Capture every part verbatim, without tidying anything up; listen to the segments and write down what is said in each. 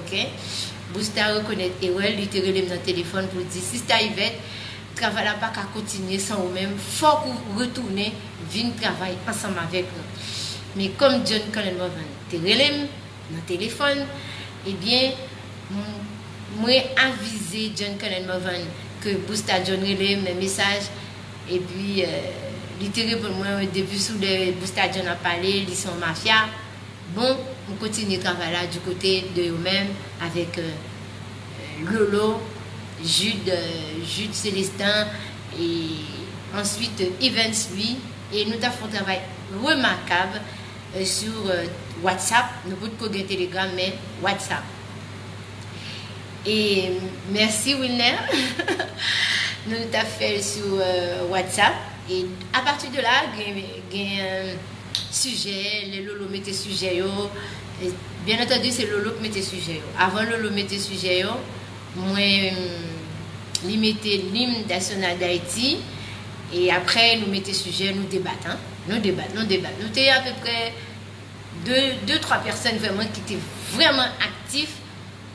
Ok? Busta rekonèt erè l, li te rele m nan telefòn pou di, Sista Yvette, travay la pa ka kontinye san ou menm, fòk ou retounen vin travay ansanm avèk nou. Men kòm John Cullen Morvan te rele m nan telefòn, ebyen, m- mwen avize John Cullen Morvan ke Busta John rele m nan mesaj, epi euh, li te reponn mwen depi sou lè Busta John ap pale, li se yon mafya. Bon, m kontinye travay la du kote de yo menm avèk euh, Lolo, Jude, euh, Jude Célestin, e answit euh, Evans Louis, e nou t ap fè yon travay remakab euh, sou euh, WhatsApp. Nou potko gen Telegram, men WhatsApp. E mèsi Wilner. Nou t ap fè l sou euh, WhatsApp. E apati de la, gen, gen euh, sijè, lè Lolo mete sijè yo. E, byen antandi, se Lolo k mete sijè yo. Avan Lolo mete sijè yo, mwen, li mete lim nasyonal Dayiti. E apre, nou mete sijè, nou debat, hein. Nou debat, nou debat. Nou te apeprè de, de twa pèsòn vrèman ki te vrèman aktif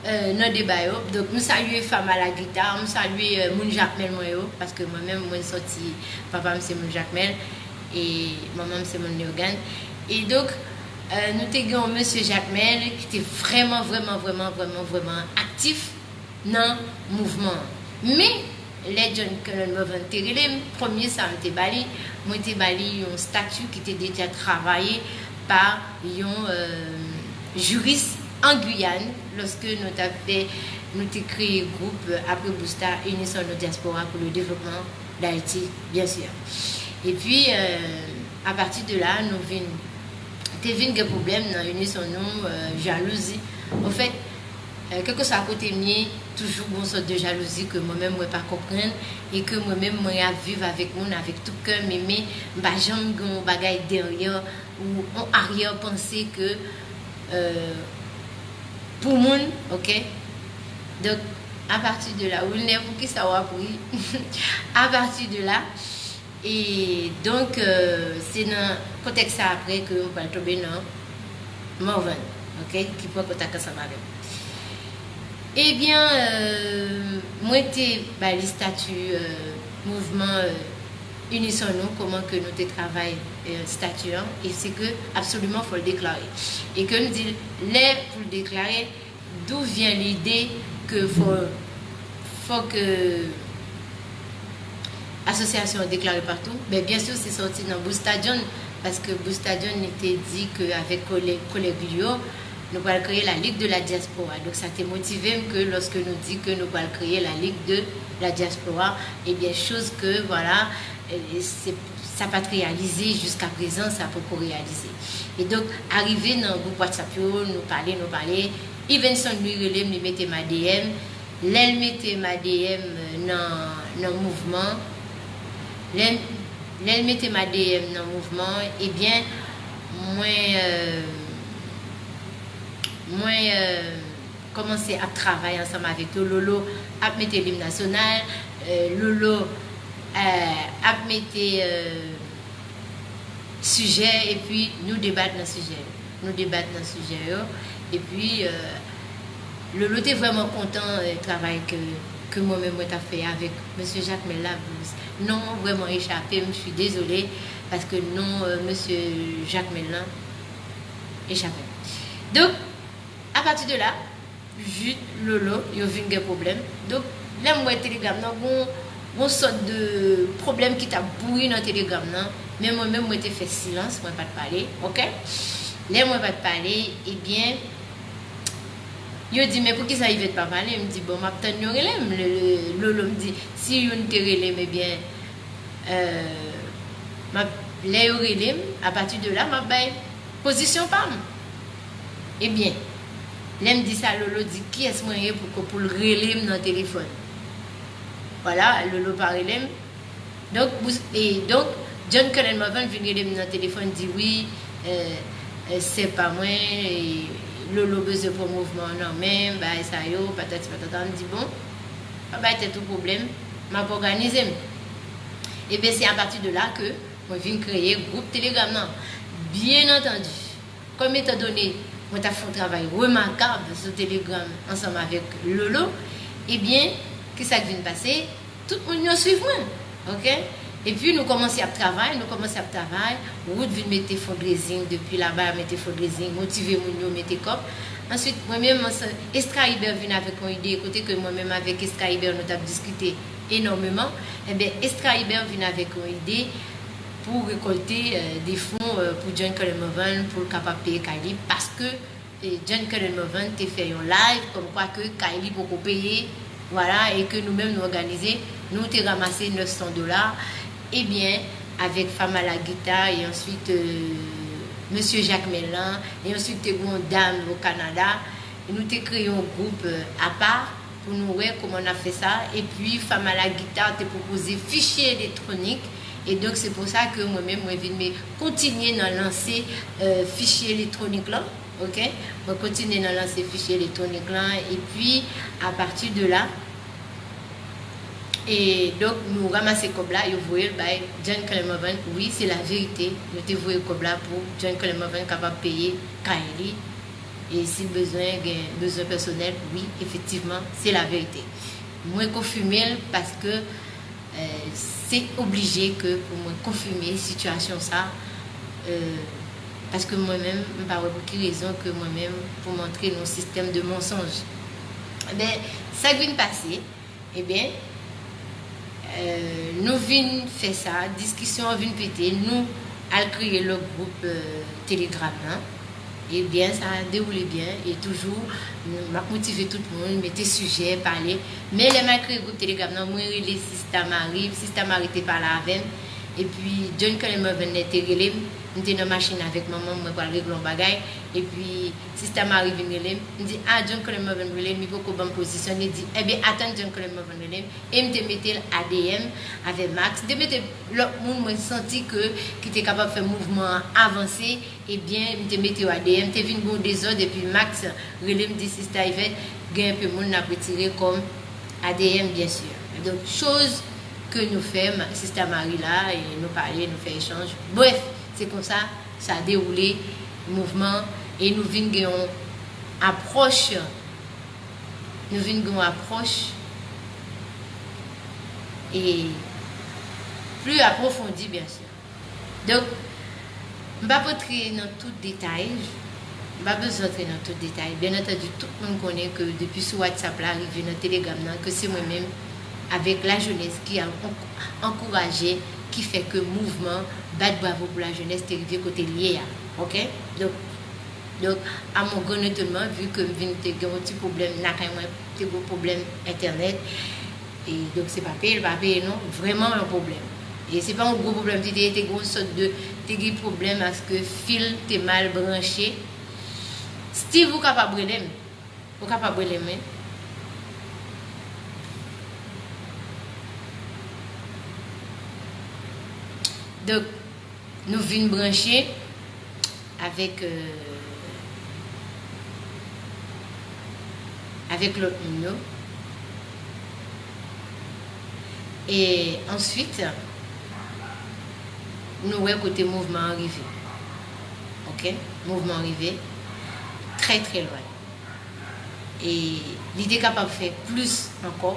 euh, nan deba yo. Donk, m salye Fama Lagita, m salye euh, moun Jakmèl mwen yo, paske mwen menm, mwen sòti, papa m se moun Jakmèl, e manman m se moun Leyogàn. E donk, euh, nou te gen yon mesye Jakmèl ki te vrèman, vrèman, vrèman, vrèman, vrèman aktif nan mouvman an. Men, lè John Cullen Morvan te rele m, premye sa m te ba li, mwen te ba li yon stati ki te deja travaye pa yon euh, jiris an Giyàn, lòske nou t ap fè, nou te kreye gwoup euh, apre Busta, Unissons-nous Diaspora pour le développement d'Haïti, byen si. Epi, euh, apati de la, nou vin te vin gen pwoblèm nan Unissons-nous, euh, jalouzi. Anfèt, euh, kèlkeswa kote m ye, toujou gon sòt de jalouzi ke mwen menm mwen pa konprann e ke mwen menm mwen ap viv avèk moun avèk tout kè m, men m pa janm gen yon bagay dèyè ou yon aryè panse ke euh, pou moun, ok? Donk, apati de la, Wilner, poukisa w ap ri? Apati de la, e donk, euh, se nan kontèks sa apre ke m pral tonbe nan Morvan, ok? Ki pran kontak ansanm avè m. Ebyen, euh, mwen te ba li stati euh, mouvman euh, Unissons-nous, kòman ke nou te travay euh, stati an, e se ke absoliman fò l deklare. E ke m di, lè pou l deklare, d'où vient l'idée ke fò, fò ke asosyasyon an deklare patou? Ben, byen si, se sòti nan Busta John, paske Busta John li te di ke avèk kolèg, kolèg li yo, nou pral kreye la Ligue de la Diaspora. Donk, sa te motive m ke lòske nou di ke nou pral kreye la Ligue de la Diaspora, ebyen, choz ke, vwala, e, se, sa pa t reyalize jiska prezan, sa poko reyalize. E donk, arive nan gwoup WhatsApp yo, nou pale, nou pale, Evenson li rele m, li mete m A D M. Lè l mete m A D M nan, nan mouvman, lè, lè l mete m A D M nan mouvman, ebyen, mwen, euh, mwen euh, kòmanse ap travay ansanm avèk yo. Lolo ap mete lim nasyonal, euh, Lolo euh, ap mete euh, sijè, epi nou debat nan sijè yo. Nou debat nan sijè yo. Epi, euh, Lolo te vrèman kontan euh, travay ke, ke mwen menm mwen t ap fè avèk mesye Jakmèl la. Non an vrèman echape m, m si dezole, paske non euh, mesye Jakmèl lan echape m. Donk, apati de la, Jude, Lolo, yo vin gen pwoblèm. Donk, lè m wè Telegram nan, gon, gon sòt de pwoblèm ki t ap bouri nan Telegram nan. Men mwen menm, mwen te fè silans, mwen pa t pale, ok? Lè mwen pa t pale, ebyen, yo di, men poukisa Yvette pa pale? M di, bon, m ap tann yo rele m. Le, le, Lolo, m di, si youn te rele m, ebyen, euh, m ap, lè yo rele m, apati de la, m ap bay pozisyon pa m. Ebyen, lè m di sa, Lolo di, kiyès mwen ye pou, pou l rele m nan telefòn? Vwala, Lolo pa rele m. Donk, e, donk, John Cullen Morvan vin rele m nan telefòn, di, wi, euh, euh, sè pa mwen, e, Lolo bezwen pran mouvman an nan men m, bagay sa yo, patati patata. M di, bon, pa bay tèt ou pwoblèm, m ap òganize m. Ebyen, se apati de la ke mwen vin kreye gwoup Telegram nan. Byen antandi, kòm etandone mwen t ap fè yon travay remakab sou Telegram ansanm avèk Lolo, ebyen, kisa k vin pase? Tout moun yo swiv mwen, oke? Epi nou kòmanse ap travay, nou kòmanse ap travay, Wood vin mete fundraising, depi laba mete fundraising, motive moun yo mete kòb. Answit, mwen menm, Estra Iber vin avèk yon ide, kote ke mwen menm avèk Estra Iber nou t ap diskite enòmeman, ebyen, Estra Iber vin avèk yon ide pou rekòlte, euh, de fon, euh, pou John Cullen Morvan pou l kapab peye kay li, paske e John Cullen Morvan te fè yon live kòmkwa ke kay li poko peye, vwala, e ke nou menm nou òganize, nou te ranmase nèf san dola, ebyen, avèk Fama la Guita, e answit, euh, Mesye Jacmel lan, e answit te gen yon dam o Kanada, e nou te kreye yon gwoup, euh, apa pou nou wè kòman n ap fè sa, epi Fama la Guita te pwopoze fichye elektwonik, e donk se pou sa ke mwen menm mwen vin me kontinye nan lanse, euh, fichye elektwonik lan. Oke? Mwen kontinye nan lanse fichye elektwonik lan, epi apati de la, e donk nou ranmase kòb la, yo voye l bay John Cullen Morvan. Wi, se la verite. Nou te voye kòb la pou John Cullen Morvan kapab peye kay li. E si l bezwen, gen bezwen pèsonèl, wi, efektivman, se la verite. Mwen konfime l paske Euh, se oblije ke pou mwen konfime sitiyasyon sa, euh, paske mwen menm, m pa wè pou ki rezon ke mwen menm pou m antre nan yon sistèm de mansonj. Ebyen, sa k vin pase, ebyen, euh, nou vin fè sa, diskisyon an vin pete, nou al kreye lòt gwoup, euh, Telegram nan. Ebyen, sa dewoule byen, e toujou, m ap motive tout moun, mete sijè, pale. Men lè m al kreye gwoup Telegram nan, mwen rele Sista Marie, Sista Marie te pale avè m, epi John Cullen Morvan te rele m, m te nan machin avèk manman m, mwen pral regle yon bagay, epi Sista Marie vin rele m, m di, "A, John Cullen Morvan rele m, li poko ban m pozisyon," li di, "Ebyen, atann John Cullen Morvan rele m," e m te mete l A D M avè Max, m te mete lòt moun, mwen santi ke ki te kapab fè mouvman an avanse, ebyen, m te mete yo A D M, te vin gen yon dezòd, epi Max rele m, di, "Sista Yvette, gen enpe moun n ap retire kòm A D M, byen si." Donk, choz ke nou fè, ma-, Sista Marie la, e nou pale, nou fè echanj. Brèf, se konsa sa dewoule mouvman, e nou vin gen yon apwòch, nou vin gen yon apwòch e pli apwofondi, byen si. Donk, m p ap antre nan tout detay, m pa bezwen antre nan tout detay. Byen antandi, tout moun konnen ke depi sou WhatsApp la rive nan Telegram nan, ke se mwen menm avèk lajenès ki an-, ankouraje, ki fè ke mouvman Bat Bravo pou Lajenès te rive kote l ye a. Oke? Donk, donk, a mon gran etonman, vi ke m vin te gen yon ti pwoblèm lakay mwen, te gen yon pwoblèm entènèt, e donk se pa peye l pa peye non, vrèman yon pwoblèm. E se pa yon gwo pwoblèm, se te, te gen yon sòt de, te gen pwoblèm paske fil te mal branche. Steve, ou kapab rele m. Ou kapab rele m, wi. Donk, nou vin branche avèk, euh, avèk lòt moun yo. E answit, nou wè kote mouvman an rive. Oke? Mouvman an rive trè, trè lwen. E li te kapab fè plis ankò,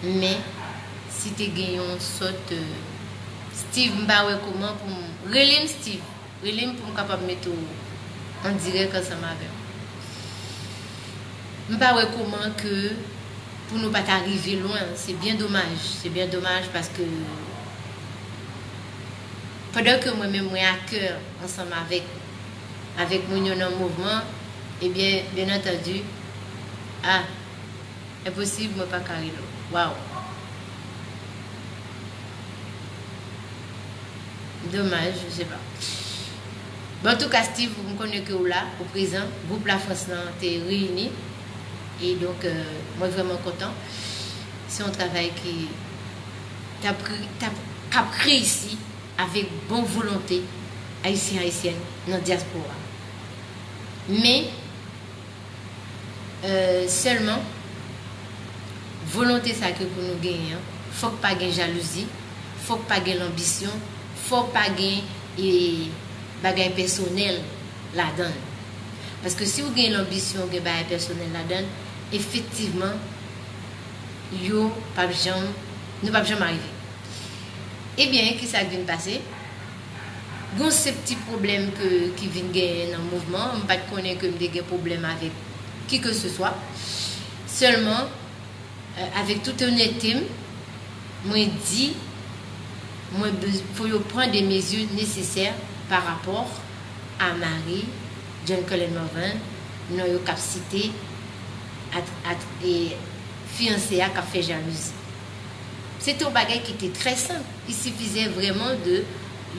men si te gen yon sòt, euh, Steve, m pa wè kòman pou m, rele m Steve, rele m pou m kapab mete w an dirèk ansanm avè w. M pa wè kòman ke pou nou pa ta rive lwen, se byen domaj, se byen domaj paske pandan ke mwen menm mwen a kè ansanm avèk, avèk moun yo nan mouvman, ebyen, byen antandi, a, enposib, mwen pa ka rele w. Waw. Domaj, je sais pas. Bon, antouka, Steve, m konnen ke w la, ou prezan. Gwoup Lafrans lan te reyini. E donk, euh, mwen vrèman kontan. Se yon travay ki t ap re-, t ap, k ap reyisi avèk bon volonte ayisyen, ayisyèn nan dyaspora. Men, euh, sèlman, volonte sa ke pou nou genyen an, fòk pa gen jalouzi, fòk pa gen lanbisyon, fòk pa gen, e, bagay pèsonèl ladan l. Paske si w gen lanbisyon, w gen bagay pèsonèl ladan l, efektivman, yo p ap janm, nou p ap janm arive. Ebyen, kisa k vin pase? Gen yon sèt ti pwoblèm ke, ki vin genyen nan mouvman an. M pa t konnen ke m te gen pwoblèm avèk ki ke se swa. Sèlman, euh, avèk tout onète m, mwen di, mwen bez- fò yo pran de mezi nesesè pa rapò a mari John Cullen Mervin, non yo k ap site, at, at, e fiyanse a k ap fè jalouzi. Se te yon bagay ki te trè senp. Il suffisait vraiment de,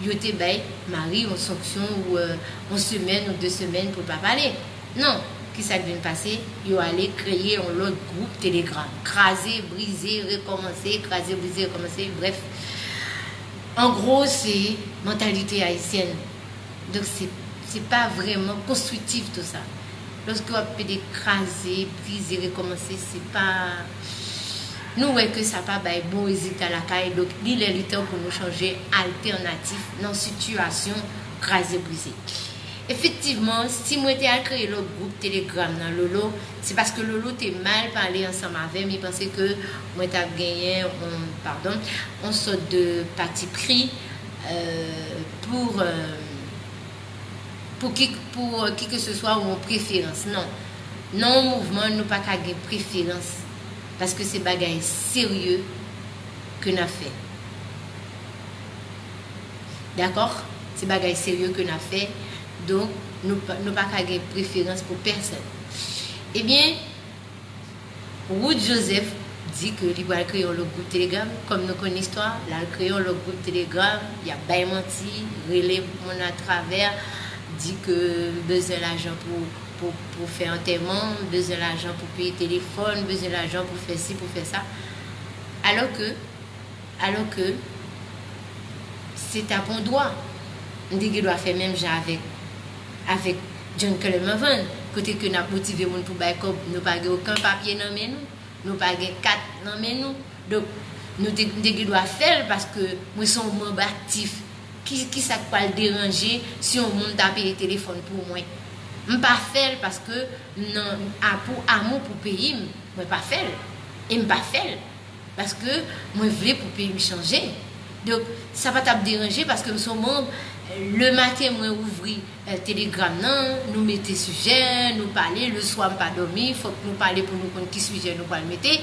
yo te bay mari yon sanksyon ou, euh, yon semèn ou de semèn pou l pa pale. Non, kisa k vin pase? Yo ale kreye yon lòt gwoup Telegram. Kraze, brize, rekòmanse, kraze, brize, rekòmanse, brèf. An gwo, se mantalite ayisyèn. Donk, se, se pa vrèman konstriktif, tout sa. Lòske w ap pede kraze, brize, rekòmanse, se pa, nou wè ke sa pa bay bon rezilta lakay. Donk, li lè, li tan pou nou chanje altènatif nan sitiyasyon kraze, brize. Efektivman, si mwen te al kreye lòt gwoup Telegram nan Lolo, se paske Lolo te mal pale ansanm avè m, li panse ke mwen t ap genyen yon, padon, yon sòt de pati pri, euh, pou, euh, pou ki, pou, euh, ki ke se swa ou yon preferans. Non. Nan yon mouvman, nou pa ka gen preferans, paske se bagay serye ke n ap fè. Dakò? Se bagay serye ke n ap fè. Donk, nou pa, nou pa ka gen preferans pou pèsonn. Ebyen, Wood Joseph di ke li pral kreye yon lòt gwoup Telegram. Kòm nou konn istwa, l al kreye yon lòt gwoup Telegram, y ap bay manti, rele moun atravè, di ke bezwen lajan pou, pou, pou fè antèman, bezwen lajan pou peye telefòn, bezwen lajan pou fè si, pou fè sa. Alò ke Alò ke se t ap yon dwa. M te gen dwa fè menm jan avèk, avèk John Cullen Mervin, kote ke n ap motive moun pou bay kòb, nou pa gen okenn papye nan men nou, nou pa gen kat nan men nou. Donk, nou te, m te gen dwa fè l paske mwen se yon manm aktif. Ki, kisa k pral deranje si yon moun ta peye telefòn pou mwen? M pa fè l paske m nan, a, pou amou pou peyi m, mwen pa fè l. E m pa fè l. Paske mwen vle pou peyi m chanje. Donk, sa pa t ap deranje paske m se yon manm, le maten mwen ouvri, eh, Telegram nan, nou mete sijè, nou pale, le swa m pa dòmi, fòk nou pale pou nou konn ki sijè nou pral mete.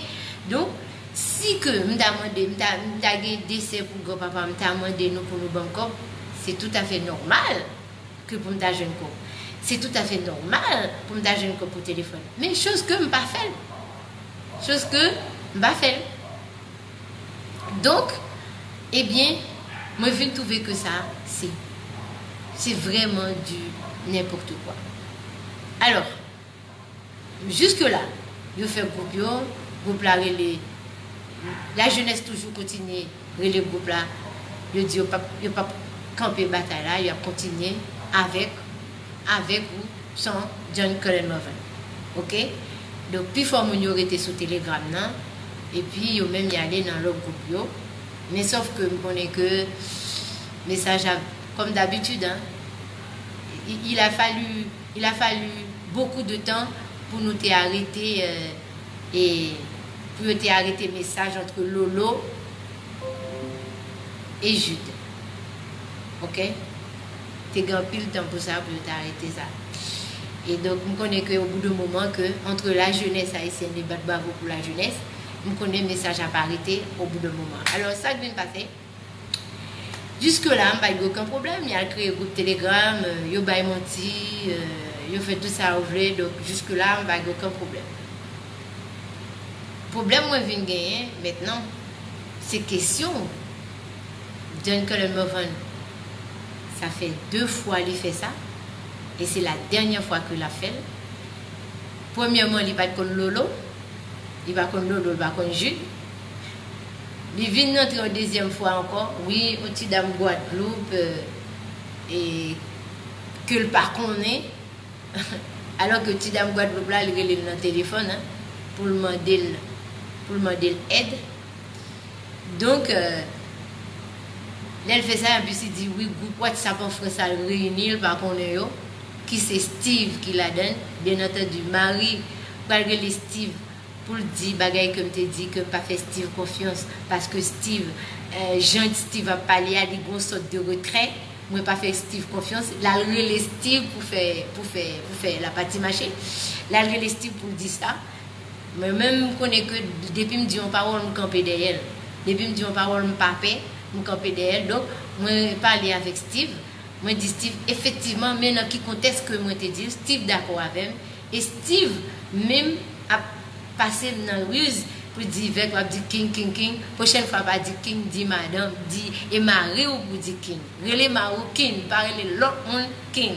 Donk, si ke m ta mande, m ta, m ta gen desè pou granpapa, m ta mande nou pou nou ban m kòb, se toutafè nòmal ke pou m ta jwenn kòb. Se toutafè nòmal pou m ta jwenn kòb pou telefòn. Men choz ke m pa fè l. Choz ke m pa fè l. Donk, ebyen, mwen vin twouve ke sa, se, se vrèman du n'importe quoi. Alò, jiske la, yo fè gwoup yo, gwoup la rele, la jenès toujou kontinye rele gwoup la, yo di yo p ap, yo p ap kanpe batay la, y ap kontinye avèk, avèk ou san John Cullen Mervin. Oke? Donk, pifò moun yo rete sou Telegram nan, epi yo menm y ale nan lòt gwoup yo. Men sòf ke m konnen ke mesaj la, kòm dabitid, hein, il, il a fallu, il a fallu beaucoup de temps pou nou te arete, euh, e pou yo te arete mesaj ant Lolo e Jude. Oke? Te gen anpil tan pou sa, pou yo te arete sa. E donk, m konnen ke au bout d'un moment, ke entre la jeunesse haïtienne, li bat bravo pou la jeunesse, m konnen mesaj ap arete au bout d'un moment. Alò, sa k vin pase? Jiske la, m pa gen okenn pwoblèm. Y al kreye gwoup Telegram, euh, yo bay manti, euh, yo fè tout sa yo vle. Donk, jiske la, m pa gen okenn pwoblèm. Pwoblèm mwen vin genyen mentnan, se kesyon John Cullen Mervin. Sa fè de fwa li fè sa, e se la dènyè fwa ke l ap fè l. Premyèman, li pa t konn Lolo, li pa konn Lolo, li pa konn Jude. Li vin antre yon dezyèm fwa ankò, wi, yon ti dam Gwadloup, euh, e ke l pa konnen, alò ke ti dam Gwadloup la, li rele l nan telefòn, hein, pou l mande l, pou l mande l èd. Donk, euh, lè l fè sa, anplis li di, wi, gwoup WhatsApp an Frans la, l reyini, l pa konnen yo. ki se Steve ki ladan l, byen antandi, Marie pral rele Steve pou l di bagay ke m te di ke m pa fè Steve konfyans, paske Steve, eh, jan Steve ap pale a, li gon sòt de retrè. Mwen pa fè Steve konfyans. L al rele Steve pou fè, pou fè, pou fè lapati mache. L al rele Steve pou l di sa. Mwen menm, m konnen ke depi m di yon pawòl, m kanpe dèyè l. Depi m di yon pawòl, m pa pè, m kanpe dèyè l. Donk, mwen pale avèk Steve. Mwen di Steve, efektivman, men nan ki kontèks ke mwen te di l, Steve dakò avè m. E Steve menm ap pase m nan riz pou di, Yvette, w ap di King, King, King. Pwochèn fwa, pa di King, di madanm, di, e mari w pou di King. Rele mari w King, pa rele lòt moun King.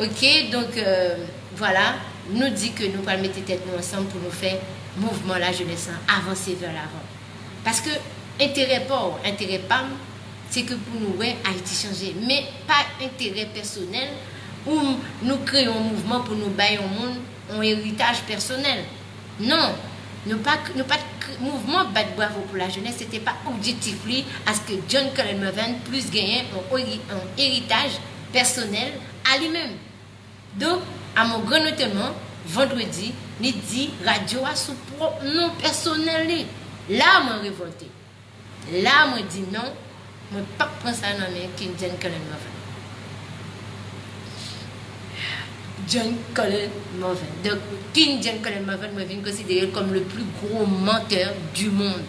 Ok, donk, euh, vwala, nou di ke nou pral mete tèt nou ansanm pou nou fè mouvman lajenès lan avanse vè lavan. Paske enterè pa w, enterè pa m, se ke pou nou wè Ayiti chanje. Men pa enterè pèsonèl ou nou kreye yon mouvman pou nou bay yon moun yon eritaj pèsonèl. Non, nou pa, nou pa t kre-, mouvman Bat Bravo pou Lajenès, se te pa objektif li aske John Cullen Mervan plis genyen yon ori-, yon eritaj pèsonèl a li menm. Donk, à mon grand étonnement, vandredi, li di radyo a sou pwòp non pèsonèl li. La, mwen revòlte. La, mwen di non, mwen p ap pran sa nan men King John Cullen Mervan. John Cullen Mervan. Donk, King John Cullen Mervan, mwen vin konsidere l kòm le plus gros menteur du monde.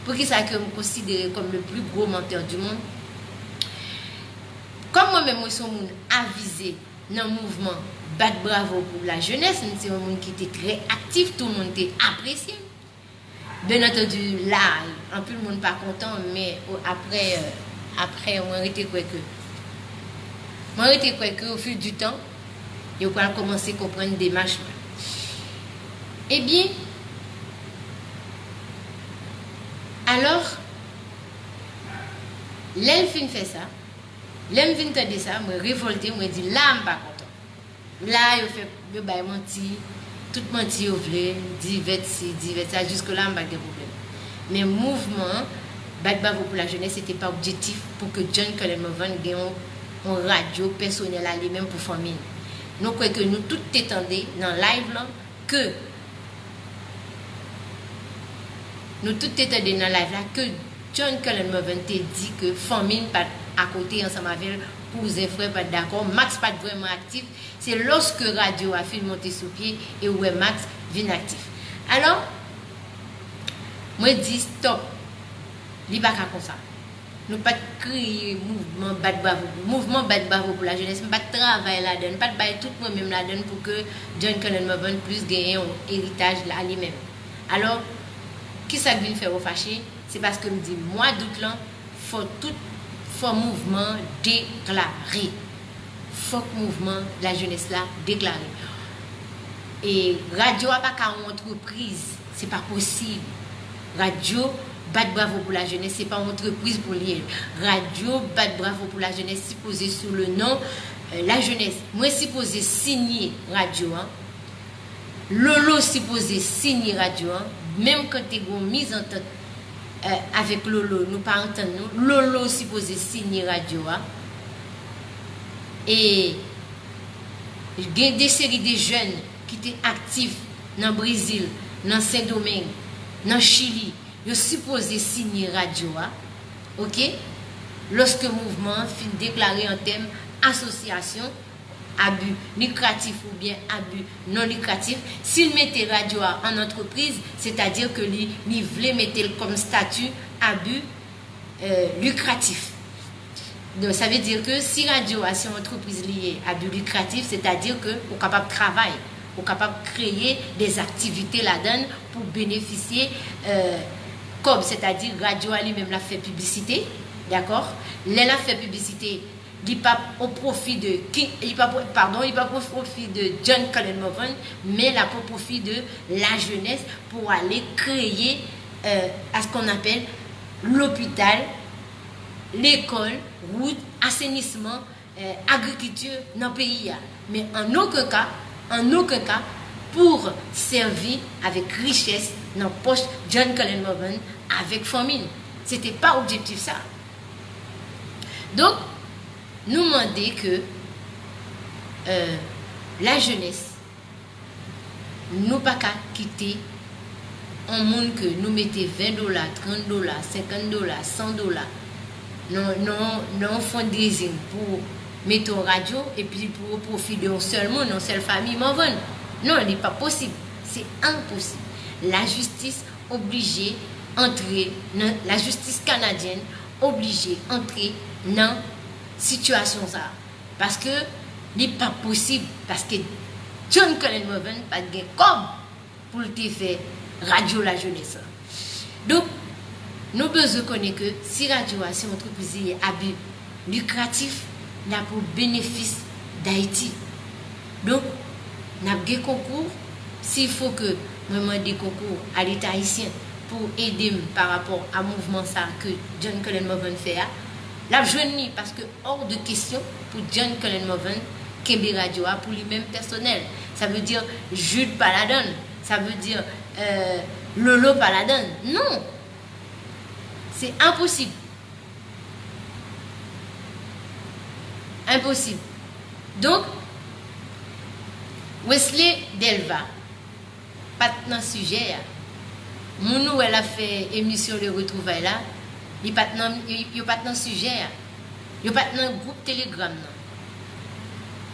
Poukisa ke m konsidere l kòm le plus gros menteur du monde? Kòm mwen menm, mwen se yon moun avize nan mouvman Bat Bravo pou Lajenès, m se yon moun ki te trè aktif, tout moun te apresye m. Byen antandi, la, anpil moun pa kontan, men o, apre, euh, apre, mwen rete kwè ke, mwen rete kwè ke, au fil du temps, yo pral kòmanse konprann demach mwen. Ebyen, alò, lè l fin fè sa, lè m vin tande sa, mwen revòlte, mwen di, la, m pa kontan. La, yo fè, yo bay manti, tout manti yo vle, di Yvette si, di Yvette sa, jiske la, m pa t gen pwoblèm. Men mouvman Bat Bravo pou Lajenès, se te pa objektif pou ke John Cullen Mervan gen yon, yon radyo pèsonèl a li menm pou fanmi l. Nou kwè ke nou tout te tande nan live lan ke, nou tout te tande nan live la ke John Cullen Mervan te di ke fanmi l pa t akote ansanm avè l, kouzen, frè pa t dakò, Max pa t vrèman aktif. Se lòske radyo a fin monte sou pye e ou wè Max vin aktif. Alò, mwen di stop, li pa ka konsa. Nou pa t kreye mouvman Bat Bravo. Mouvman Bat Bravo pou Lajenès, m pa t travay ladan l, m pa t bay tout mwen menm ladan l pou ke John Cullen Mervan plis genyen yon eritaj la li menm. Alò, kisa k vin fè yo fache? Se paske m di mwa dout lan, fò tout, fò mouvman deklare. Fòk mouvman lajenès la deklare. E radyo a pa ka yon antrepriz, se pa posib. Radyo Bat Bravo pou Lajenès, se pa yon antrepriz pou l ye. Radyo Bat Bravo pou Lajenès sipoze sou le non, euh, lajenès. Mwen sipoze sinye radyo a. Lolo sipoze sinye radyo a. Menm kan te gon mizantant, euh, avèk Lolo, nou pa antann nou. Lolo sipoze sinye radyo a. E gen de seri de jèn ki te aktif nan Brezil, nan Sendomeng, nan Chili, yo sipoze sinye radyo a, ok? Lòske mouvman an fin deklare an tèm asosyasyon, abi likratif oubyen abi non likratif, si l mete radyo a an antrepriz, sètadi ke li, li vle mete l kòm stati abi, euh, likratif. Donk, sa vle di ke si radyo a se yon antrepriz li ye a bi likratif, sètadi ke ou kapab travay, ou kapab kreye de aktivite ladan l pou benefisye, euh, kòb, sètadi radyo a li menm l ap fè piblisite, dakò? Lè l ap fè piblisite, li p ap o pwofi de ki, li p ap, padon, li p ap o pwofi de John Cullen Mervan, men l ap o pwofi de lajenès pou ale kreye, euh, à ce qu'on appelle lopital, lekòl, wout, asenisman, euh, agrikilti nan peyi a. Men an okenn ka, an okenn ka, pou sèvi avèk richès nan pòch John Cullen Mervan avèk fanmi l. Se te pa objektif sa. Donk, nou mande ke Euh, lajenès, nou pa ka kite yon moun ke nou mete ven dola, trant dola, senkant dola, san dola nan, nan, nan yon fundraising pou mete yon radyo, epi pou yo pwofi de yon sèl moun, yon sèl fanmi Morvan. Non, li pa posib. Se enposib. Lajistis oblije antre nan, lajistis kanadyèn oblije antre nan sitiyasyon sa a. Paske li pa posib, paske John Cullen Morvan pa t gen kòb pou l te fè Radyo Lajenès la. Donk, nou bezwen konnen ke si radyo a se yon antrepriz li ye a bi likratif, l ap o benefis Dayiti. Donk, n ap gen konkou, si fo ke mwen mande konkou a Leta ayisyen pou ede m pa rapò a mouvman sa ke John Cullen Morvan fè a, l ap jwenn li, paske hors de question pou John Cullen Morvan kenbe radyo a pou li menm pèsonèl. Sa vle di Jude pa ladan l. Sa vle di euh, Lolo pa ladan l. Non! Se enposib. Enposib. Donk, Wesley Delva pa t nan sijè a. Moun ou wè l ap fè emisyon Le Retrouvailles la, li pa t nan, yo, yo pa t nan sijè a. Yo pa t nan gwoup Telegram nan.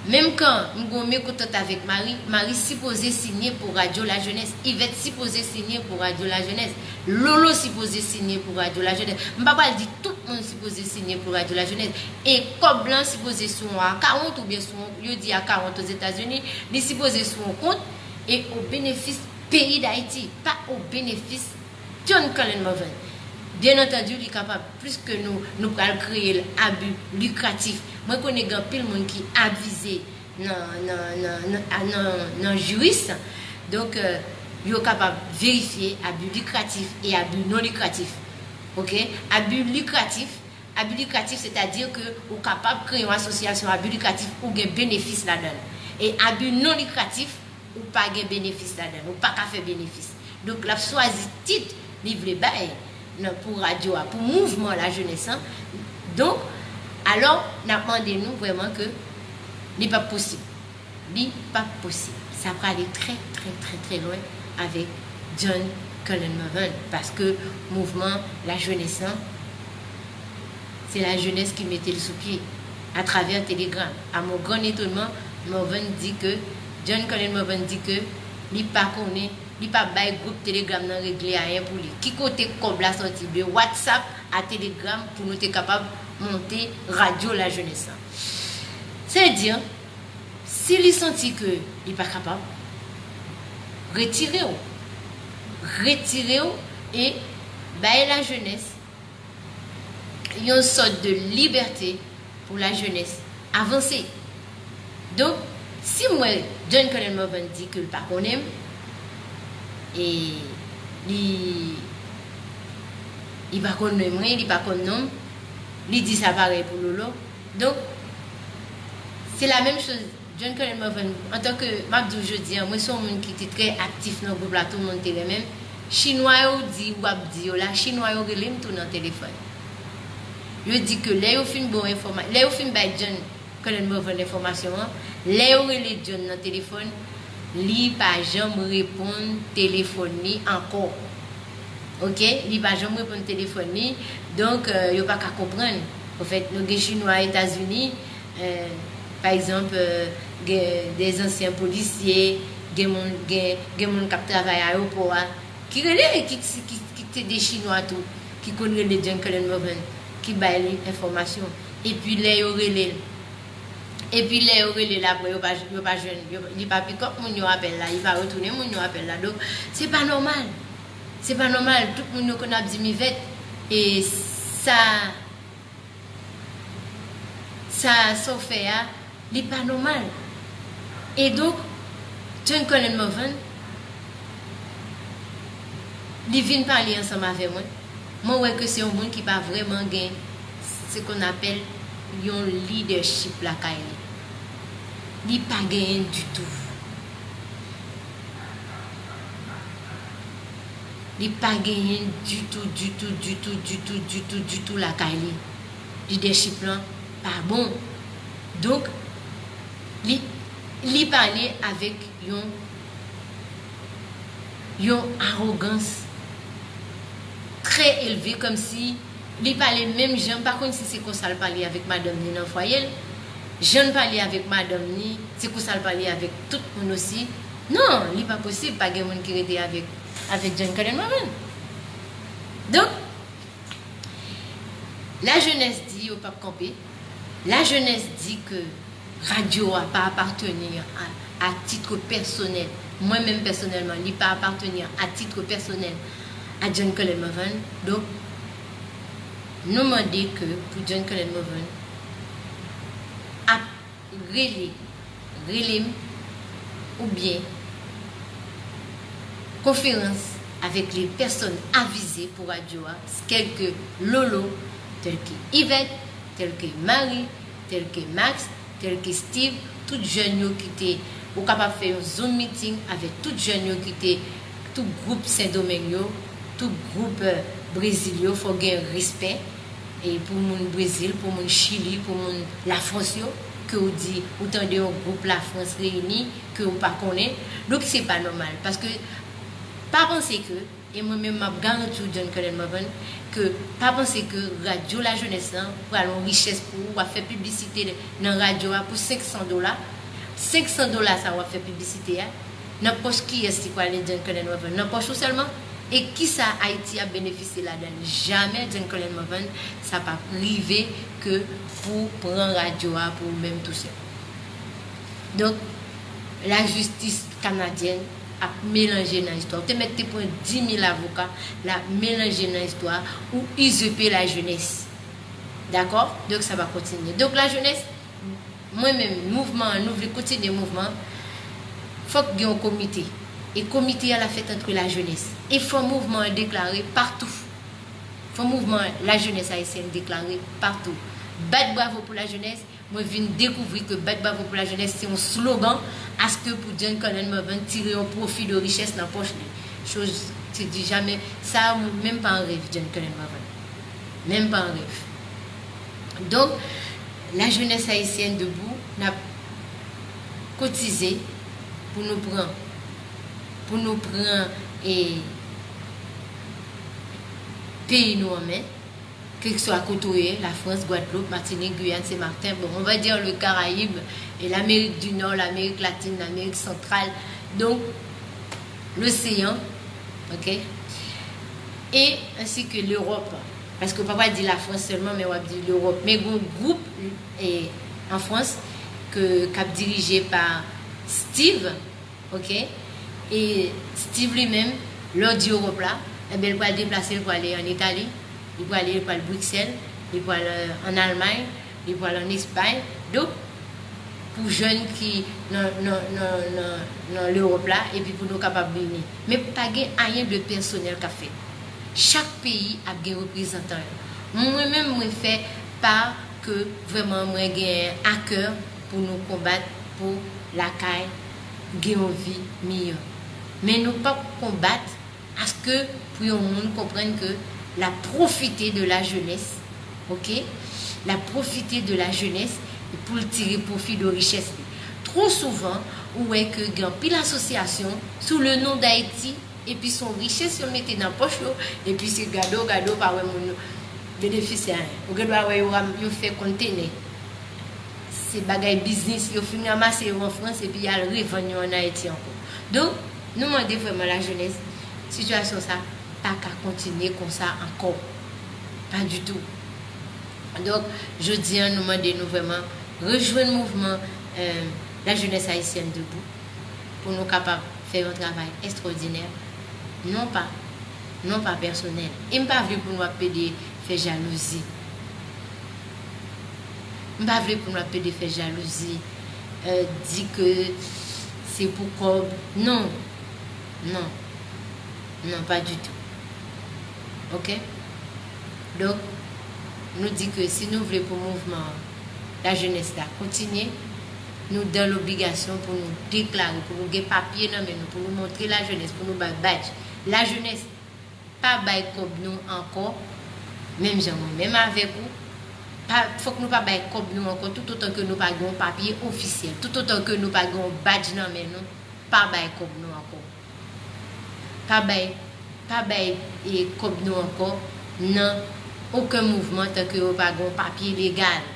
Menm kan m gen yon mekontant avèk Marie, Marie sipoze siyen pou Radyo Lajenès, Yvette sipoze siyen pou Radyo Lajenès, Lolo sipoze siyen pou Radyo Lajenès. M pa pral di tout moun sipoze siyen pou Radyo Lajenès. E kòb lan sipoze sou yon akawont oubyen sou yon, yo di akawont Ozetazini, li sipoze sou yon kont e o benefis peyi Dayiti, pa o benefis John Cullen Morvan. Byen antandi, li kapab, pliske nou, nou pral kreye l abi likratif. Mwen konnen gen anpil moun ki avize nan, nan, nan, nan, nan, nan jiris. Donk, euh, yo kapab verifye abi likratif e abi non likratif. Oke? Abi likratif, abi likratif, sètadi ke ou kapab kreye yon asosyasyon abi likratif ou gen benefis ladan l. E abi non likratif, ou pa gen benefis ladan l, ou pa ka fè benefis. Donk, l ap chwazi tit li vle bay nan, pou radyo a, pou mouvman lajenès an. Donk, alò, n ap mande nou vrèman ke li p ap posib. Li p ap posib. Sa prale trè, trè, trè, trè lwen avèk John Cullen Morvan, paske mouvman lajenès an, se lajenès ki mete l sou pye atravè Telegram. A mon grand étonnement, Morvan di ke, John Cullen Morvan di ke li pa konnen, li pa bay gwoup Telegram nan regle ayen pou li. Ki kote kòb la sòti? De WhatsApp a Telegram pou nou te kapab monte Radyo Lajenès la. Sètadi, si li santi ke li pa kapab, retire w. Retire w e bay lajenès yon sòt de libète pou lajenès avanse. Donk, si m wè John Cullen Morvan di ke l pa konnen m, e li, li pa konn mwen, li pa konn non m, li di sa parèy pou Lolo. Donk, se la menm choz. John Cullen Morvan, antanke, m ap di w jodi a, mwen se yon moun ki te trè aktif nan gwoup la, tout moun te renmen m. Chinwa yo di, w ap di yo la, Chinwa yo rele m tou nan telefòn. Yo di ke lè yo fin ba w enfòma-, lè yo fin bay John Cullen Morvan enfòmasyon an, lè yo rele John nan telefòn, li pa janm reponn telefòn li ankò. Oke? Li pa janm reponn telefòn li. Donk, euh, yo pa ka konprann. Anfèt, nou gen Chinwa Etazini, euh, pa egzanp, euh, gen de zansyen polisye, gen moun, gen, gen moun k ap travay ayewopò a, ki rele, ki, ki, ki te de Chinwa tou, ki konn rele John Cullen Morvan, ki bay li enfòmasyon. Epi lè yo rele l, epi lè yo rele l apre, yo pa, yo pa jwenn, yo, li pa pikòp moun yo apèl la, li pa retounen moun yo apèl la. Donk, se pa nòmal. Se pa nòmal. Tout moun yo konn ap di m Yvette, e sa, sa, sa w fè a, li pa nòmal. E donk, John Cullen Morvan, li vin pale ansanm avè mwen. Mwen wè ke se yon moun ki pa vrèman gen ce qu'on appelle yon leadership lakay li. Li pa genyen ditou. Li pa genyen ditou, ditou, ditou, ditou, ditou, ditou lakay li. Lidèchip lan pa bon. Donk, li Li pale avèk yon yon awogans trè elve, kòmsi li pale menm jan, m pa konn si se konsa l pale avèk madanm ni nan fwaye l, jan l pale avèk madanm ni, se konsa l pale avèk tout moun osi. Non, li pa posib, pa gen moun ki rete avèk avèk John Cullen Morvan. Donk, lajenès di yo p ap kanpe. Lajenès di ke radyo a pa apateni a, a titre pèsonèl. Mwen menm pèsonèlman, li pa apateni a titre pèsonèl a John Cullen Morvan. Donk, nou mande ke pou John Cullen Morvan ap rele, rele m oubyen konferans avèk les personnes avisées pou radyo a, tèl ke Lolo, tèl ke Yvette, tèl ke Marie, tèl ke Max, tèl ke Steve, tout jèn yo ki te, ou kapab fè yon Zoom meeting avèk tout jèn yo ki te, tout gwoup Sendomeng yo, tout gwoup, euh, Brezil yo, fò gen respè. E pou moun Brezil, pou moun Chili, pou moun Lafrans yo, ke ou di, ou tande yon gwoup Lafrans reyini, ke ou pa konnen. Donk, se pa nòmal. Paske, pa panse ke, e mwen menm m ap garanti w, John Cullen Morvan, ke pa panse ke radyo lajenès lan pral yon richès pou ou, w ap fè piblisite nan radyo a pou senk san dola. Senk san dola sa w ap fè piblisite a, nan pòch kiyès li pral ale, John Cullen Morvan? Nan pòch ou sèlman? E kisa Ayiti ap benefisye ladan l? Jamè, John Cullen Morvan, sa p ap rive ke pou pran radyo a pou ou menm tousèl. Donk, lajistis kanadyèn ap melanje nan istwa. Ou te mèt te pran di mil avoka, l ap melanje nan istwa, ou izipe lajenès. Dakò? Donk, sa va kontinye. Donk, lajenès, mwen menm, mouvman an, nou vle kontinye mouvman an, fòk gen yon komite. E komite a la fèt antre lajenès. E fò mouvman an deklare patou. Fò mouvman lajenès ayisyèn deklare patou. Bat bravo pou lajenès, mwen vin dekouvri ke bat bravo pou lajenès se yon slogan, aske pou John Cullen Morvan tire yon pwofi de richès nan pòch li. Choz, te di jamè, sa menm pa an rèv John Cullen Morvan. Menm pa an rèv. Donk, lajenès ayisyèn debou, n ap kotize pou nou pran, pou nou pran, e, peyi nou an men, kèlkeswa kote w ye, Lafrans, Gwadloup, Matinik, Giyàn, Senmakten, bon, on va dire le Caraïbe, et l'Amérique du Nord, l'Amérique latine, l'Amérique centrale, donc l'océan, ok, et ainsi que l'Europe, paske w pa pral di Lafrans sèlman, men w ap di Lewòp. Men gen yon gwoup, e, an Frans ke, k ap dirije pa Steve, ok? E Steve li menm, lè w di Ewòp la, enben, l pral deplase, l pral ale ann Itali, li pral ale, li pral Briksèl, li pral, euh, ann Almay, li pral ann Espay. Donk, pou jèn ki nan, nan, nan, nan, nan Lewòp la, epi pou nou kapab beni. Men pa gen ayen de pèsonèl k ap fèt. Chak peyi ap gen reprezantan yo. Mwen menm, mwen fè pa ke vrèman mwen gen a kè pou nou konbat pou lakay gen yon vi miyò. Men nou p ap konbat aske pou yon moun konprann ke l ap pwofite de lajenès, ok? L ap pwofite de lajenès pou l tire pwofi de richès li. Twò souvan, ou wè ke gen anpil asosyasyon sou le non d Ayiti, epi se yon richès yo mete nan pòch yo, epi se gade w, gade w pa wè moun yo benefisye anyen. Ou gen dwa wè yo ram-, yo fè kontenè. Se bagay biznis, yo fin ranmase yo an Frans, epi y al revann yo ann Ayiti ankò. Donk, nou mande vrèman lajenès, sitiyasyon sa pa ka kontinye konsa ankò. Pa ditou. Donk, jodi a, nou mande nou vrèman rejwenn mouvman, euh, lajenès ayisyèn debou pou nou kapab fè yon travay ekstraòdinè. Non pa, non pa pèsonèl. E m pa vle pou nou ap pede fè jalouzi. M pa vle pou nou ap pede fè jalouzi, euh, di ke se pou kòb. Non. Non. Non, pa ditou. Ok? Donk, nou di ke si nou vle pou mouvman lajenès la kontinye, nou dan lobligasyon pou nou deklare, pou nou gen papye nan men nou, pou nou montre lajenès, pou nou bay badj. Lajenès, pa bay kòb nou ankò, menm jan mwen menm avèk ou, Pa, fòk nou pa bay kòb nou ankò, toutotan ke nou pa gen yon papye ofisyèl, toutotan ke nou pa gen yon badj nan men nou, pa bay kòb nou ankò. Pa bay, pa bay, e, kòb nou ankò nan okenn mouvman tan ke yo pa gen yon papye legal.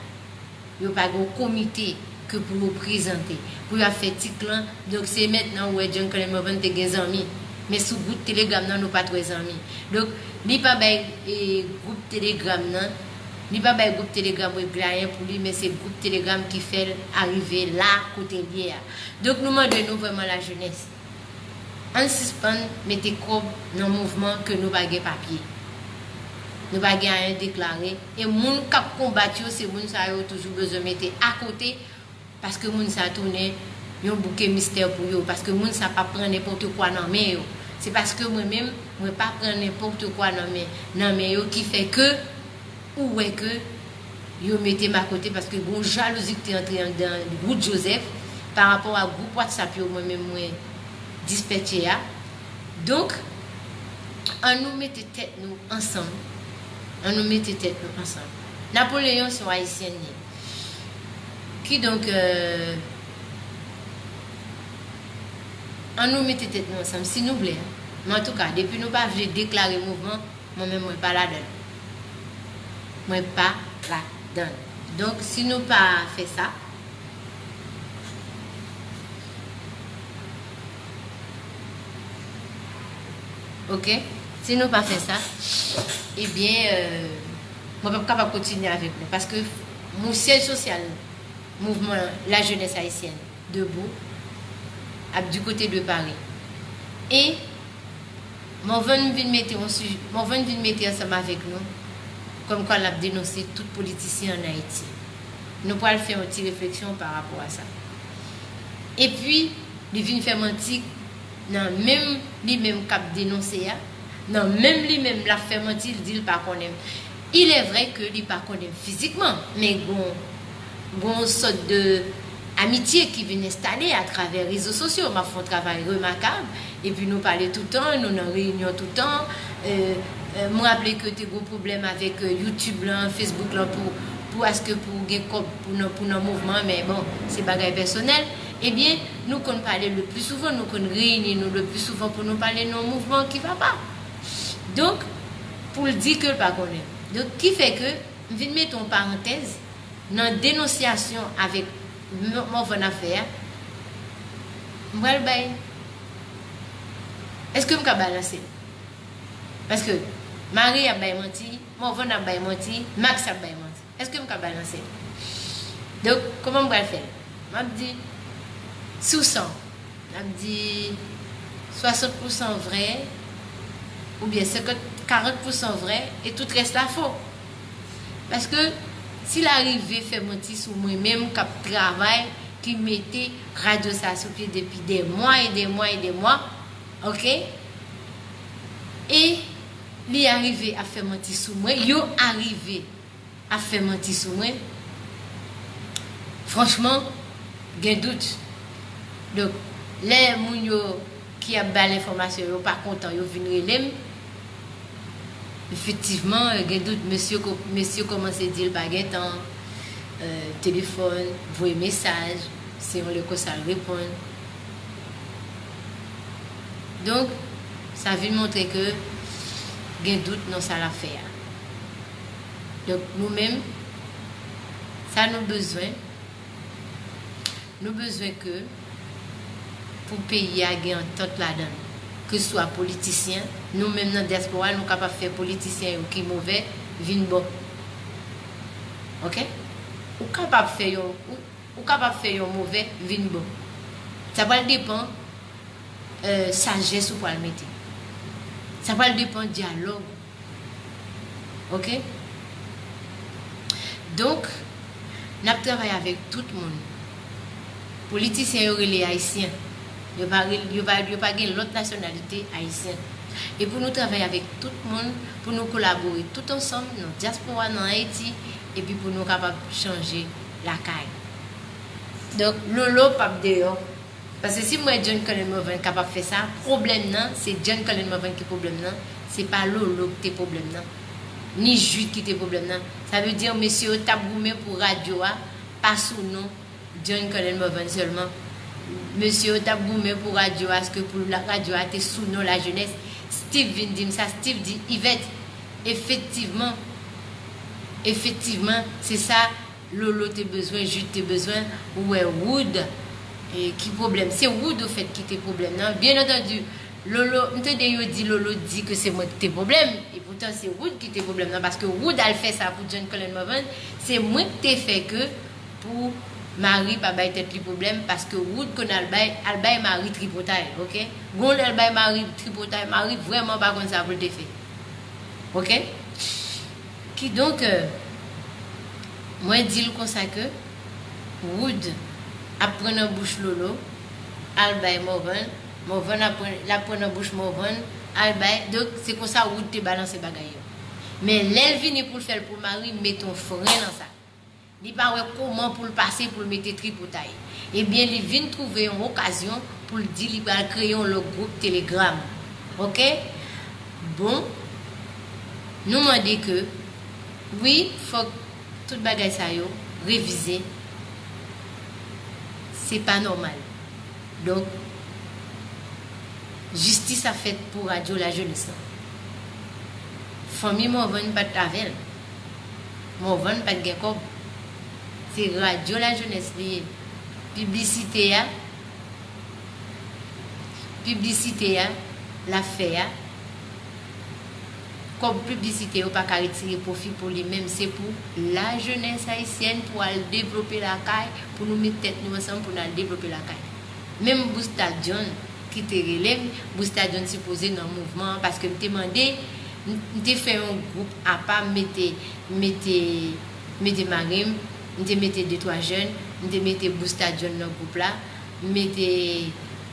Yo pa gen yon komite ke pou yo prezante, pou y ap fè tik lan. Donk, se mentnan ou wè John Clement Morvan te gen zanmi. Men sou gwoup Telegram nan, nou pa t wè zanmi. Donk, li pa bay, e, gwoup Telegram nan, li pa bay gwoup Telegram Weglayen pou li, men se gwoup Telegram ki fè l arive la kote l ye a. Donk, nou mande nou vrèman lajenès. Ann sispann mete kòb nan mouvman ke nou pa gen papye. Nou pa gen anyen deklare. E moun k ap konbat yo, se moun sa yo toujou bezwen mete akote, paske moun sa tounen yon bouke mistè pou yo, paske moun sa pa pran nenpòt kwa nan men yo. Se paske mwen menm, mwen pa pran nenpòt kwa nan men, nan men yo ki fè ke ou wè ke yo mete m akote, paske gen yon jalouzi ki te antre anndan gwoup Joseph pa rapò a gwoup WhatsApp yo mwen menm mwen dispètche a. Donk, ann nou mete tèt nou ansanm. Ann nou mete tèt nou ansanm. Napoleyon se yon Ayisyen li ye. Kidonk, euh, ann nou mete tèt nou ansanm si nou vle. Men antouka, depi nou pa vle deklare mouvman, mwen menm mwen pa ladan l. Mwen pa ladan l. Donk, si nou pa fè sa, ok, si nou pa fè sa, ebyen, euh, mwen p ap kapab kontinye avèk nou. Paske mon syèj sosyal mouvman La Jeunesse Haïtienne Debout ap du côté de Paris. E Morvan vin mete yon sij-, Morvan vin mete ansanm avèk nou, kòmkwa l ap denonse tout politisyen ann Ayiti. Nou pral fè yon ti refleksyon pa rapò a sa. Epi, li vin fè manti nan menm li menm k ap denonse a, nan menm li menm l ap fè manti, l di l pa konnen m. Il est vrai ke li pa konnen m fizikman, men gon, gon sòt de amitye ki vin enstale atravè rezo sosyo. M ap fè yon travay remakab, epi nou pale toutan, nou nan reyinyon toutan. Euh, euh, m raple ke te gon pwoblèm avèk, euh, YouTube lan, Facebook lan pou, pou aske pou gen kòb pou nan, pou nan mouvman, men bon, se bagay pèsonèl. Ebyen, nou konn pale le pli souvan, nou konn reyini nou le pli souvan pou nou pale nan yon mouvman ki va pa. Donk, pou l di ke l pa konnen. Donk, ki fè ke m vin mete yon parantèz nan denonsyasyon avèk Mo-, Morvan ap fè a. M pral bay. Èske m ka balanse l? Paske Marie ap bay manti, Morvan ap bay manti, Max ap bay manti. Èske m ka balanse l? Donk, kòman m pral fè l? M ap di, sou san, m ap di swasant pousan vrè, oubyen senkant, karant pousan vrè, e tout rès la fo. Paske si l arive fè manti sou mwen menm k ap travay, ki mete radyo sa sou pye depi dè mwa e dè mwa e dè mwa, ok? E li arive ap fè manti sou mwen, yo arive ap fè manti sou mwen, franchman, gen dout. Donk, lè moun yo ki ap bay enfòmasyon yo pa kontan, yo vin rele m, efektivman, gen dout. Mesye ko-, mesye kòmanse di l pa gen tan, euh, telefòn, voye mesaj, se yon lè konsa l reponn. Donk, sa vin montre ke gen dout nan sa l ap fè a. Donk, nou menm, sa nou bezwen, nou bezwen ke pou peyi a gen antant ladan l. Keseswa politisyen, nou menm nan dyaspora, nou kapab fè politisyen yo ki movè vin bon. Ok? Ou kapab fè yon, ou, ou kapab fè yon movè vin bon. Sa pral depann, euh, sajès ou pral mete. Sa pral depann dyalòg. Ok? Donk, n ap travay avèk tout moun. Politisyen yo rele ayisyen. Yo pa rele, yo pa, yo pa gen lòt nasyonalite ayisyen. E pou nou travay avèk tout moun, pou nou kolabore tout ansanm nan dyaspora, nan Ayiti, epi pou nou kapab chanje lakay. Donk, Lolo p ap deyò. Paske si m wè John Colin Morvan kapab fè sa, pwoblèm nan, se John Colin Morvan ki pwoblèm nan, se pa Lolo ki te pwoblèm nan. Ni Jude ki te pwoblèm nan. Sa vle di, mesye yo t ap goumen pou radyo a pa sou non John Cullen Morvan sèlman. Mesye yo t ap goumen pou radyo a, aske pou radyo a te sou non Lajenès. Steve vin di m sa, Steve di, Yvette, efektivman, efektivman, se sa Lolo te bezwen, Jude te bezwen, ou wè Wood, e, ki pwoblèm. Se Wood, ofèt, ki te pwoblèm nan. Byen antandi, Lolo, m tande yo di Lolo di ke se mwen ki te pwoblèm, e poutan se Wood ki te pwoblèm nan, paske Wood al fè sa pou John Cullen Morvan, se mwen ki te fè ke pou Marie pa bay tèt li pwoblèm, paske Wood konn al bay, al bay Marie tripotay, oke? Gon lè al bay Marie tripotay, Marie vrèman pa konn sa pou l te fè. Oke? Kidonk, euh, mwen di l konsa ke Wood ap pran nan bouch Lolo, al bay Morvan, Morvan ap pran, l ap pran nan bouch Morvan, al bay. Donk, se konsa Wood te balanse bagay yo. Men lè l vini pou l fè l pou Marie, mete yon fren nan sa. Li pa wè kòman pou l pase pou l mete tripotay. Ebyen, li vin twouve yon okazyon pou l di li pral kreye yon lòt gwoup Telegram. Oke? Bon, nou mande ke, wi, fòk tout bagay sa yo revize. Se pa nòmal. Donk, jistis ap fèt pou radyo lajenès lan. Fanmi Morvan pa t avè l. Morvan pa t gen kòb. Se radyo lajenès li ye. Piblisite a, piblisite a, l ap fè a, kòb piblisite yo pa ka retire pwofi pou li menm. Se pou lajenès ayisyèn pou al devlope lakay, pou nou met tèt nou ansanm pou n al devlope lakay. Menm Busta John ki te rele m, Busta John sipoze nan mouvman an, paske m te mande, m, m te fè yon gwoup apa, m mete, m mete, m mete mari m, m te mete de twa jèn, m te mete Busta John nan gwoup la, m mete,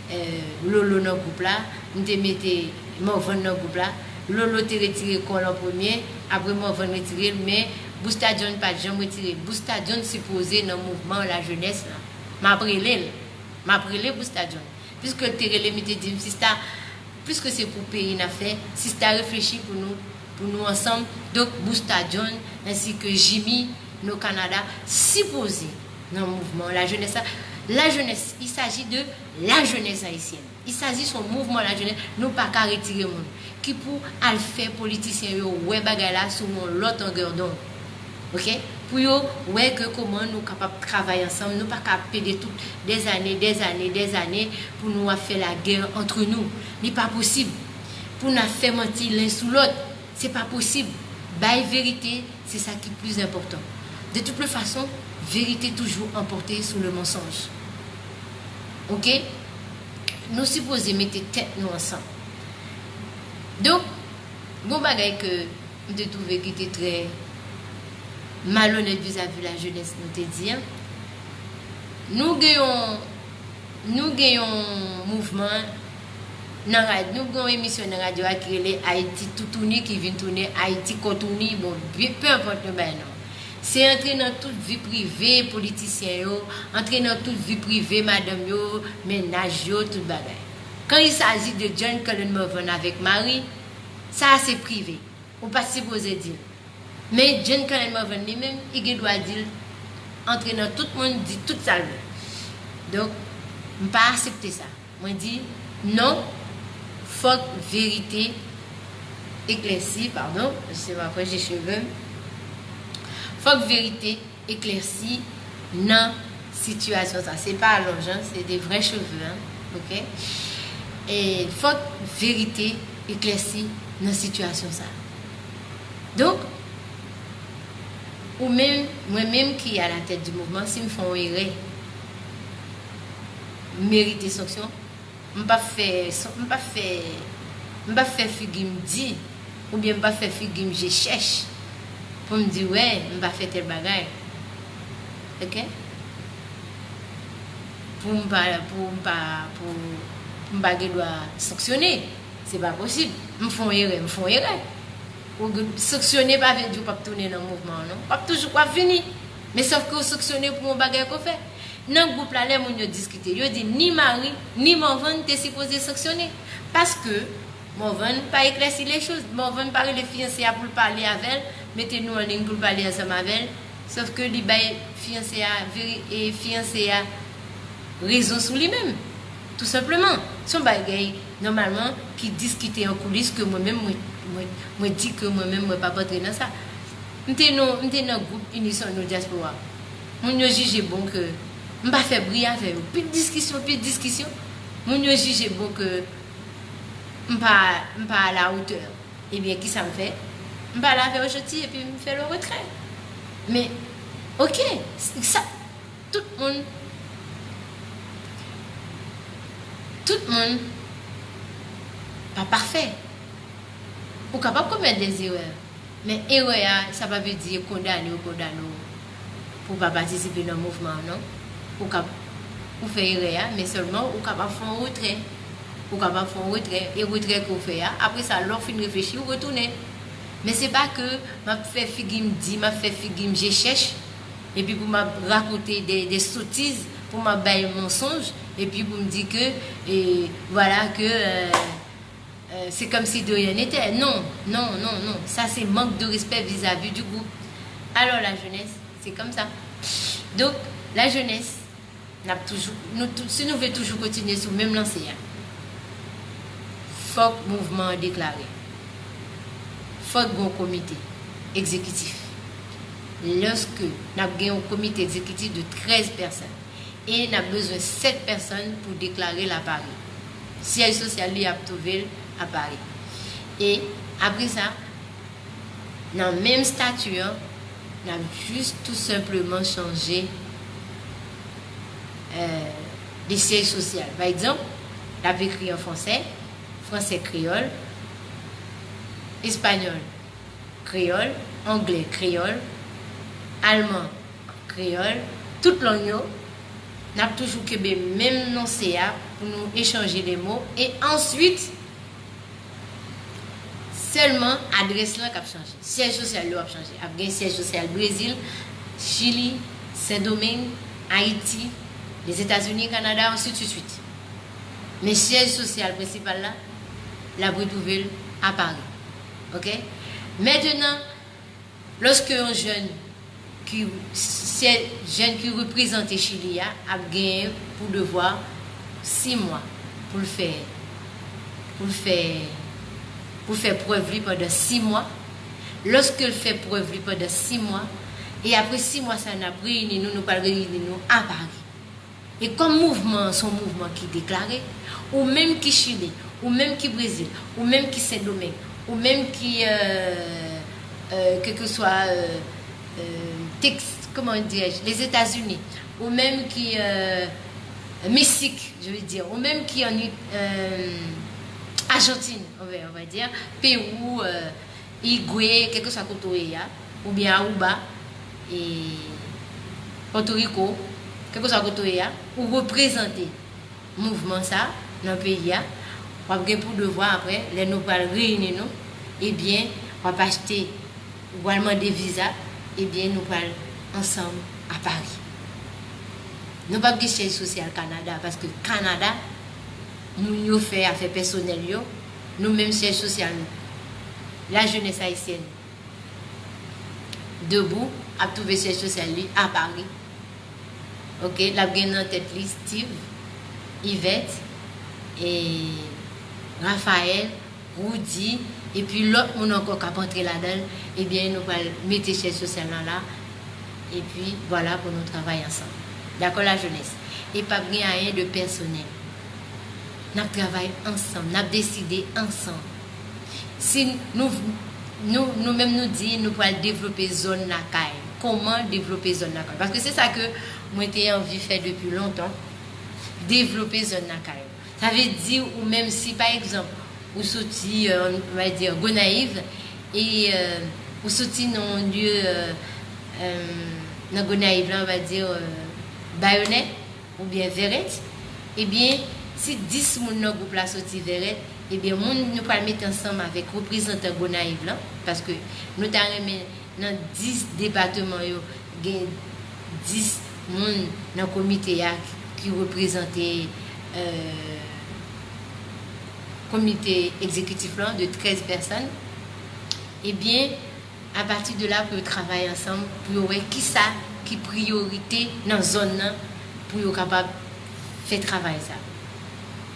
euh, Lolo nan gwoup la, m te mete Morvan nan gwoup la. Lolo te retire kò l an premye, apre Morvan retire l, men Busta John pa t janm retire. Busta John sipoze nan mouvman lajenès lan. M ap rele l. M ap rele Busta John. Piske l te rele m, li te di m, sista, piske se pou peyi n ap fè, sista, reflechi pou nou, pou nou ansanm. Donk, Busta John, ensi ke Jimmy, No Canada, sipoze nan mouvman lajenès la. Lajenès, il s'agit de la jeunesse haïtienne. Il s'agit son mouvman lajenès. Nou pa ka retire moun ki pou al fè politisyen yo wè bagay la sou yon lòt longè dond. Oke? Pou yo wè ke kòman nou kapab travay ansanm, nou pa ka ap pede tout dèzane, dèzane, dèzane pou nou ap fè lagè antre nou. Li pa posib pou n ap fè manti len sou lòt. Se pa posib. Bay verite, se sa ki pli enpòtan. De toutes les façons, vérité toujours emportée sur le mensonge. Oke? Nou sipoze mete tèt nou ansanm. Donk, gon bagay ke m te twouve ki te trè malonèt vizavi lajenès, nou te di, an. Nou gen yon, nou gen yon mouvman nan rad-, nou gen yon emisyon nan radyo a ki rele Ayiti Toutouni ki vin tounen Ayiti Kòtouni, bon, bi-, pe enpòt nou bay non. Se antre nan tout vi prive politisyen yo, antre nan tout vi prive madanm yo, mennaj yo, tout bagay. Quand il s'agit de John Cullen Morvan avèk Marie, sa a se prive. Ou pa t sipoze di l. Men John Cullen Morvan li menm, li gen dwa di l, antre nan tout moun, di tout sa l vle. Donk, m pa aksepte sa. Mwen di, non, fòk verite eklèsi, padon, se pa kwè je cheve m. Fòk verite eklèsi nan sitiyasyon sa. Se pa alonj, an, se de vrè cheve, an, oke? E fòk verite eklèsi nan sitiyasyon sa. Donk, ou menm, mwen menm ki alatèt di mouvman, si m fè yon erè, m merite sanksyon. M p ap fè, m p ap fè, m p ap fè figi m di, oubyen m p ap fè figi m je chèch pou m di, wè, m pa fè tèl bagay. Oke? Pou m pa, pou m pa, pou m pa gen dwa sanksyone. Se pa posib. M fè yon erè, m fè yon erè. Ou gen, sanksyone pa vle di w p ap tounen nan mouvman an, non. W ap toujou, w ap vini. Men sòf ke w sanksyone pou yon bagay ke w fè. Nan gwoup la, lè moun yo diskite, yo di ni Marie, ni Morvan te sipoze sanksyone. Paske, Morvan pa eklèsi le choz. Morvan pa rele fiyanse a pou l pale avè l, mete nou an liy pou l pale ansanm avè l. Sòf ke li bay fiyanse a veri, e fiyanse a rezon sou li menm. Tou senpleman. Se yon bagay, nòmalman, ki diskite an koulis ke mwen menm, mwen, mwen, mwen di ke mwen menm, mwen p ap antre nan sa. M te nan, m te nan gwoup Inisyon Nou Dyaspora. Moun yo jije bon ke m pa fè bri avè yo. Pil diskisyon, pil diskisyon. Moun yo jije bon ke m pa, m pa a la hauteur. Ebyen, kisa m fè? M pale avè yo janti epi m fè le retrait. Men, oke, sa, tout moun, tout moun pa pafè. Ou kapab komèt de erè. Men erè a, sa pa vle di yo kondane w, kondane w pou w pa patisipe nan mouvman an, non. Ou ka, ou fè erè a, men sèlman ou kapab fè yon retrè. Ou kapab fè yon retrè, e retrè ke w fè a, apre sa, lè w fin reflechi, ou retounen. Men se pa ke m ap fè figi m di, m ap fè figi m je chèch, epi pou m ap rakonte de, de sotiz, pou m ap bay mansonj, epi pou m di ke, e, vwala ke, euh, euh, c'est comme si de rien n'était. Non, non, non, non. Sa se mank de respè vizavi di gwoup. Alò, lajenès, se kòmsa. Donk, lajenès, n ap toujou, nou tou, si nou vle toujou kontinye sou menm lanse a, fòk mouvman an deklare. Fòk gen yon komite egzekitif. Lòske n ap gen yon komite egzekitif de trèz pèsòn, e n ap bezwen sèt pèsòn pou deklare l a Pari. Syèj sosyal li ap twouve l a Pari. E apre sa, nan menm estati an, n ap jis tou senpleman chanje, euh, de syèj sosyal. Pa egzanp, l ap ekri an fransè, fransè kreyòl, espanyòl kreyòl, anglè kreyòl, alman kreyòl, tout lang yo, n ap toujou kenbe menm lanse a pou nou echanje de mo, e answit, sèlman adrès lan k ap chanje. Syèj sosyal yo ap chanje. Ap gen syèj sosyal Brezil, Chili, Sendomeng, Ayiti, Lezetazini, Kanada, ensuite de suite. Men syèj sosyal prensipal la, l ap retwouve l a Pari. Oke? Mentenan, lòske yon jèn ki, se jèn ki reprezante Chili a ap genyen pou devwa sis mwa pou l fè, pou l fè, pou l fè prèv li pandan sis mwa. Lòske l fè prèv li pandan sis mwa, e apre sis mwa sa, n ap reyini nou, nou pral reyini nou a Pari. E kòm mouvman an se yon mouvman ki deklare, ou menm ki Chili, ou menm ki Brezil, ou menm ki Sendomeng, ou menm ki, euh, euh, kèlkeswa, euh, euh, Tex-, comment dirais-je, Lezetazini, ou menm ki, euh, Meksik, je veux dire, ou menm ki an, euh, Ajantin, on va, on va dire, Pewou, euh, Igwe, kèlkeswa kote w ye a, oubyen Aruba, e Pòtoriko, kèlkeswa kote w ye a, ou reprezante mouvman sa nan peyi a, w ap gen pou devwa apre, lè nou pral reyini nou, ebyen, w ap achte, ou pral mande viza, ebyen, nou pral ansanm a Pari. Nou p ap gen syèj sosyal Kanada, paske Kanada, moun yo fè afè pèsonèl yo, nou menm syèj sosyal nou, la jeunesse haïtienne debout ap twouve syèj sosyal li a Pari. Oke, l ap gen nan tèt li Steve, Yvette, e Raphaël, Roudy, epi lòt moun ankò k ap antre ladan l, ebyen, nou pral mete syèj sosyal lan la, epi vwala pou nou travay ansanm. Dakò, lajenès? E p ap gen ayen de pèsonèl. N ap travay ansanm, n ap deside ansanm. Si nou, nou, nou menm nou di nou pral devlope zòn lakay. Kòman devlope zòn lakay? Paske se sa ke mwen te anvi fè depi lontan, devlope zòn lakay. Sa vle di ou menm si, pa egzanp, ou soti, euh, on va dire, Gonayiv, e, euh, ou soti nan yon lye, euh, euh, nan Gonayiv la, on va dire, euh, Bayonè, oubyen Vèrèt, ebyen, si dis moun nan gwoup la soti Vèrèt, ebyen, moun nou pral mete ansanm avèk reprezantan Gonayiv lan, paske nou ta renmen nan dis depatman yo, gen dis moun nan komite a ki reprezante, euh, komite egzekitif lan de trèz pèsòn, ebyen, apati de la, pou yo travay ansanm, pou yo wè kisa ki priyorite nan zòn nan, pou yo kapab fè travay sa,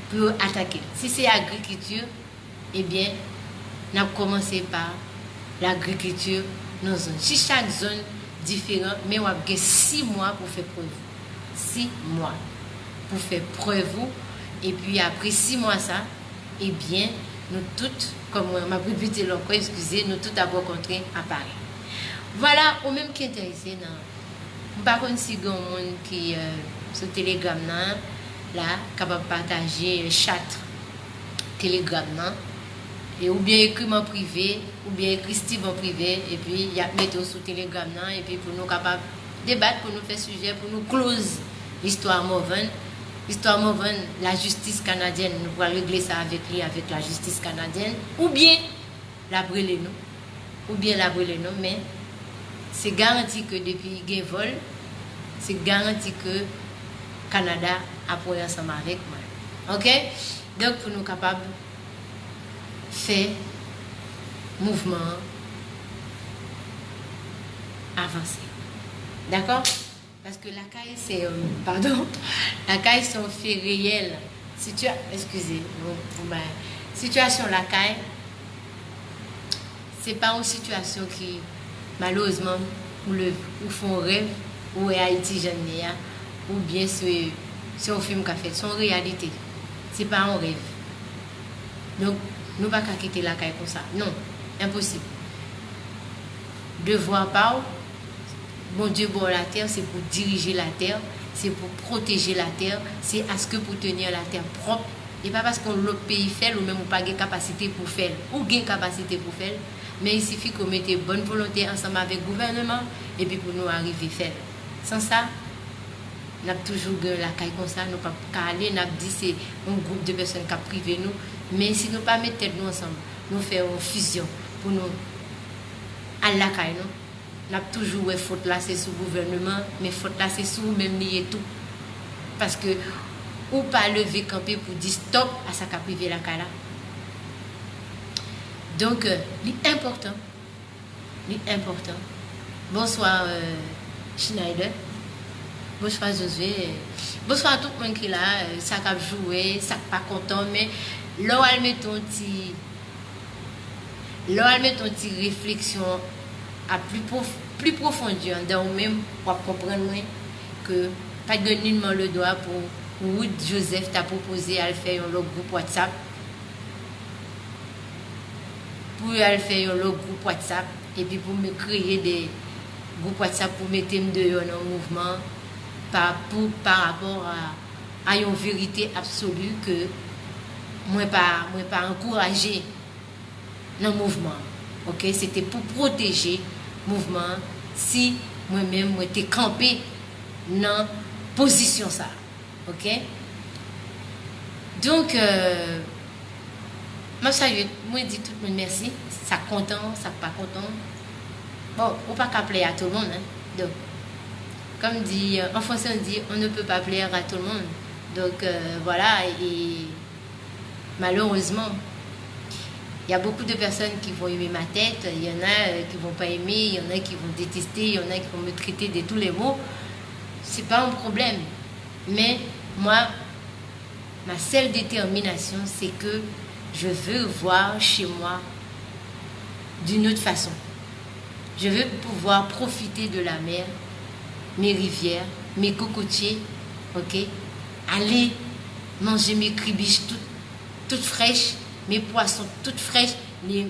pou yo atake l. Si se agrikilti, ebyen, n ap kòmanse pa lagrikilti nan zòn. Si chak zòn diferan, men w ap gen sis mwa pou fè prèv ou. Sis mwa pou fè prèv ou. Epi apre sis mwa sa, ebyen, nou tout, kòm mwen, m ap repete l ankò, eskize, nou tout ap rankontre a Paris. Vwala, ou menm ki enterese nan, m pa konn si gen yon moun ki, euh, sou Telegram nan, la, kapab pataje chat Telegram nan, e oubyen ekri m an prive, oubyen ekri Steve an prive, epi y ap mete w sou Telegram nan, epi pou nou kapab debat, pou nou fè sijè, pou nou close istwa Morvan. Istwa Morvan, lajistis kanadyèn, nou pral regle sa avèk li, avèk lajistis kanadyèn, oubyen l ap rele nou, oubyen l ap rele nou, men se garanti ke depi gen vòl, se garanti ke Kanada ap wè ansanm avèk mwen. Oke? Donk, pou nou kapab fè mouvman an avanse. Dakò? Paske lakay se, euh, padon, lakay se yon fe reyèl. Situa-, eskize, bon, bon, bay. Sitiyasyon lakay, se pa yon sitiyasyon ki, malerezman, ou leve, ou fè yon rèv, ou wè Ayiti jan l ye a, oubyen se, se yon fim k ap fèt, se yon reyalite. Se pa yon rèv. Donk, nou pa ka kite lakay konsa. Non, enposib. Devwa pa w, Bondye ba w latè, se pou dirije latè, se pou pwoteje latè, se aske pou tenir latè pwòp. E pa paske yon lòt peyi fè l, ou menm ou pa gen kapasite pou fè l. Ou gen kapasite pou fè l, men il sifi ke w mete bòn volonte ansanm avèk gouvèneman, epi pou nou arive fè l. San sa, n ap toujou gen lakay konsa, nou p ap ka ale, n ap di se yon gwoup de pèsòn k ap prive nou. Men si nou pa met tèt nou ansanm, nou fè yon fizyon pou nou al lakay nou, n ap toujou wè fòt la se sou gouvèneman, men fòt la se sou ou menm li ye tou. Paske ou pa leve kanpe pou di stòp a sa k ap rive lakay la. Donk, euh, li enpòtan, li enpòtan. Bonswa, euh, Schneider. Bonswa, Josué. Bonswa tout moun ki la, euh, sa k ap joure, sa k pa kontan, men lè w al mete yon ti Lè w al mete yon ti refleksyon a pli pwof-, pli pwofondi anndan ou menm, w ap konprann mwen ke pa t gen nilman ledwa pou Wood Joseph ta pwopoze al fè yon lòt gwoup WhatsApp, pou yo al fè yon lòt gwoup WhatsApp, epi pou m kreye de gwoup WhatsApp pou mete m deyò nan mouvman pa, pou, pa rapò a, a yon verite absoli ke mwen pa, mwen pa ankouraje nan mouvman an. Oke, se te pou pwoteje mouvman an si mwen menm mwen te kanpe nan pozisyon sa. Oke? Donk, euh, m ap salye, mwen di tout moun mèsi, sa k kontan, sa k pa kontan. Bon, ou pa ka plaire à tout le monde, hein. Donk, comme dit, euh, en français, on dit, on ne peut pas plaire à tout le monde. Donc, euh, voilà, et malheureusement, il y a beaucoup de personnes qui vont aimer ma tête, il y en a, euh, qui vont pas aimer, il y en a qui vont détester, il y en a qui vont me traiter de tous les mots. C'est pas un problème. Mais moi, ma seule détermination, c'est que je veux voir chez moi d'une autre façon. Je veux pouvoir profiter de la mer, mes rivières, mes cocotiers, ok? Aller manger mes kribiches toutes, toutes fraîches, mes poissons toutes fraîches, les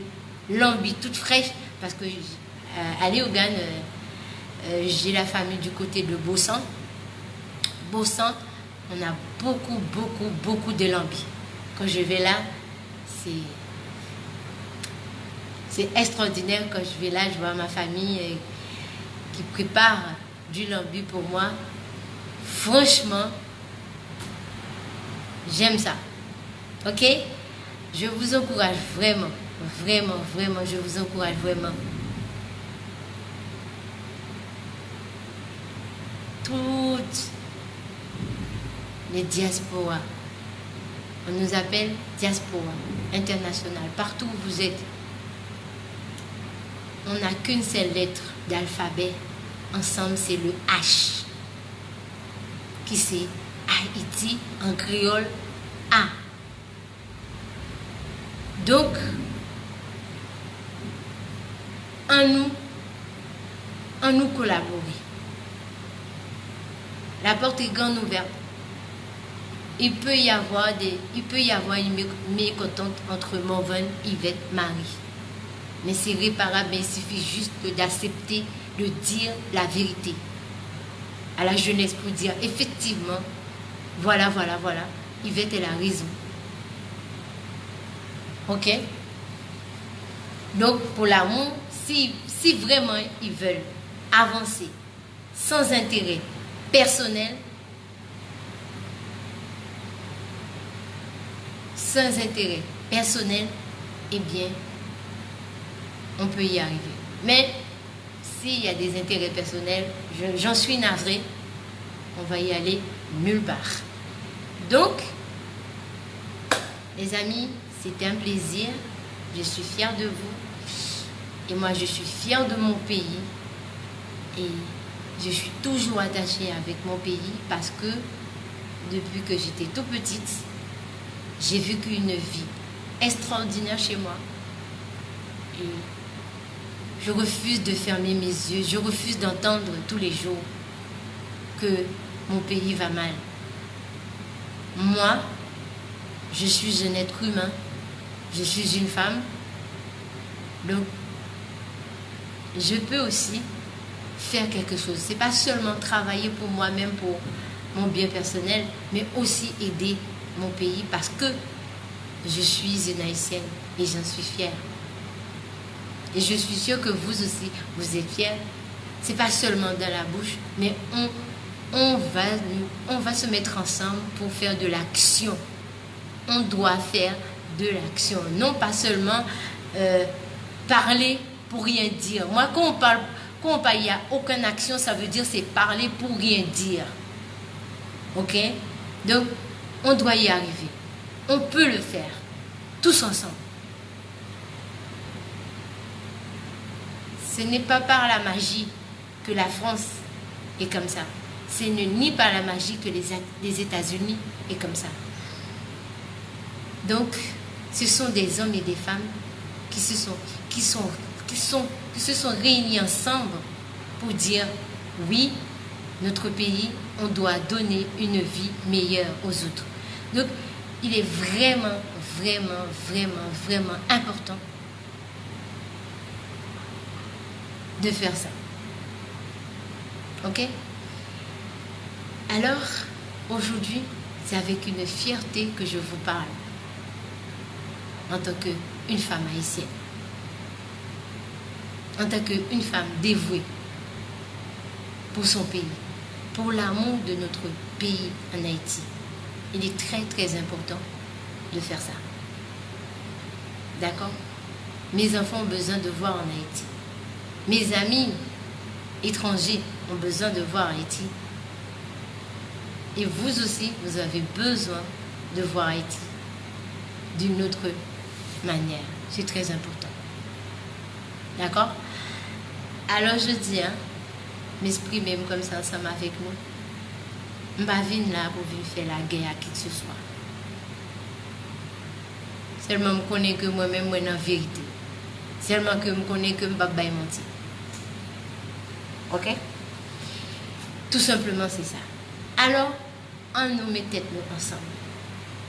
lambis toutes fraîches, parce que, euh, à Léogâne, euh, euh, j'ai la famille du côté de Bossan. Bossan, on a beaucoup, beaucoup, beaucoup de lambis. Quand je vais là, c'est, c'est extraordinaire. Quand je vais là, je vois ma famille, euh, qui prépare du lambi pour moi. Franchement, j'aime ça. Ok? Je vous encourage vraiment, vraiment, vraiment, je vous encourage vraiment. Toutes les diasporas, On nous appelle diaspora internationale. Partout où vous êtes, on n'a qu'une seule lettre d'alphabet. Ensemble, c'est le H, ki se Ayiti an kreyòl, A. Donk, annou, annou kolabore. La porte est grande ouverte. Il peut y avoir des, il peut y avoir une mé- mécontente entre Morvan, Yvette, Marie. Mais c'est réparable, mais il suffit juste d'accepter de dire la vérité à la jeunesse pour dire effectivement, voilà, voilà, voilà, Yvette, elle a raison. Ok? Donc, pour l'amour, si, si vraiment ils veulent avancer sans intérêt personnel, sans intérêt personnel, eh bien, on peut y arriver. Mais s'il y a des intérêts personnels, je- j'en suis navré, on va y aller nulle part. Donc, les amis, c'était un plaisir. Je suis fière de vous. Et moi, je suis fière de mon pays. Et je suis toujours attachée avec mon pays parce que depuis que j'étais tout petite, j'ai vécu une vie extraordinaire chez moi. Et je refuse de fermer mes yeux, je refuse d'entendre tous les jours que mon pays va mal. Moi, je suis un être humain, je suis une femme, donc je peux aussi faire quelque chose. C'est pas seulement travailler pour moi-même, pour mon bien personnel, mais aussi aider mon pays parce que je suis une Haïtienne et j'en suis fière. Et je suis sûre que vous aussi, vous êtes fiers. C'est pas seulement dans la bouche, mais on, on va, on va se mettre ensemble pour faire de l'action. On doit faire de l'action. Non pas seulement euh, parler pour rien dire. Moi, quand on parle, quand on parle, il n'y a aucune action, ça veut dire c'est parler pour rien dire. Ok? Donc, on doit y arriver. On peut le faire. Tous ensemble. Ce n'est pas par la magie que la France est comme ça. Ce n'est ni par la magie que les, les États-Unis est comme ça. Donc, ce sont des hommes et des femmes qui se sont, qui sont, qui sont, qui se sont réunis ensemble pour dire oui, notre pays, on doit donner une vie meilleure aux autres. Donc, il est vraiment, vraiment, vraiment, vraiment important de faire ça. Ok? Alors, aujourd'hui, c'est avec une fierté que je vous parle en tant qu'une femme haïtienne, en tant qu'une femme dévouée pour son pays, pour l'amour de notre pays en Haïti. Il est très, très important de faire ça. D'accord? Mes enfants ont besoin de voir en Haïti. Mes amis étrangers ont besoin de voir Haïti. Et vous aussi, vous avez besoin de voir Haïti d'une autre manière. C'est très important. D'accord? Alors je dis, hein, m eksprime m konsa ansanm avèk nou. M pa vin la pou vin fè lagè a kikeseswa. Sèlman m konnen ke mwen menm mwen nan verite. Sèlman ke m konnen ke m p ap bay manti. Ok? Tou senpleman se sa. Alò, ann nou met tèt nou ansanm.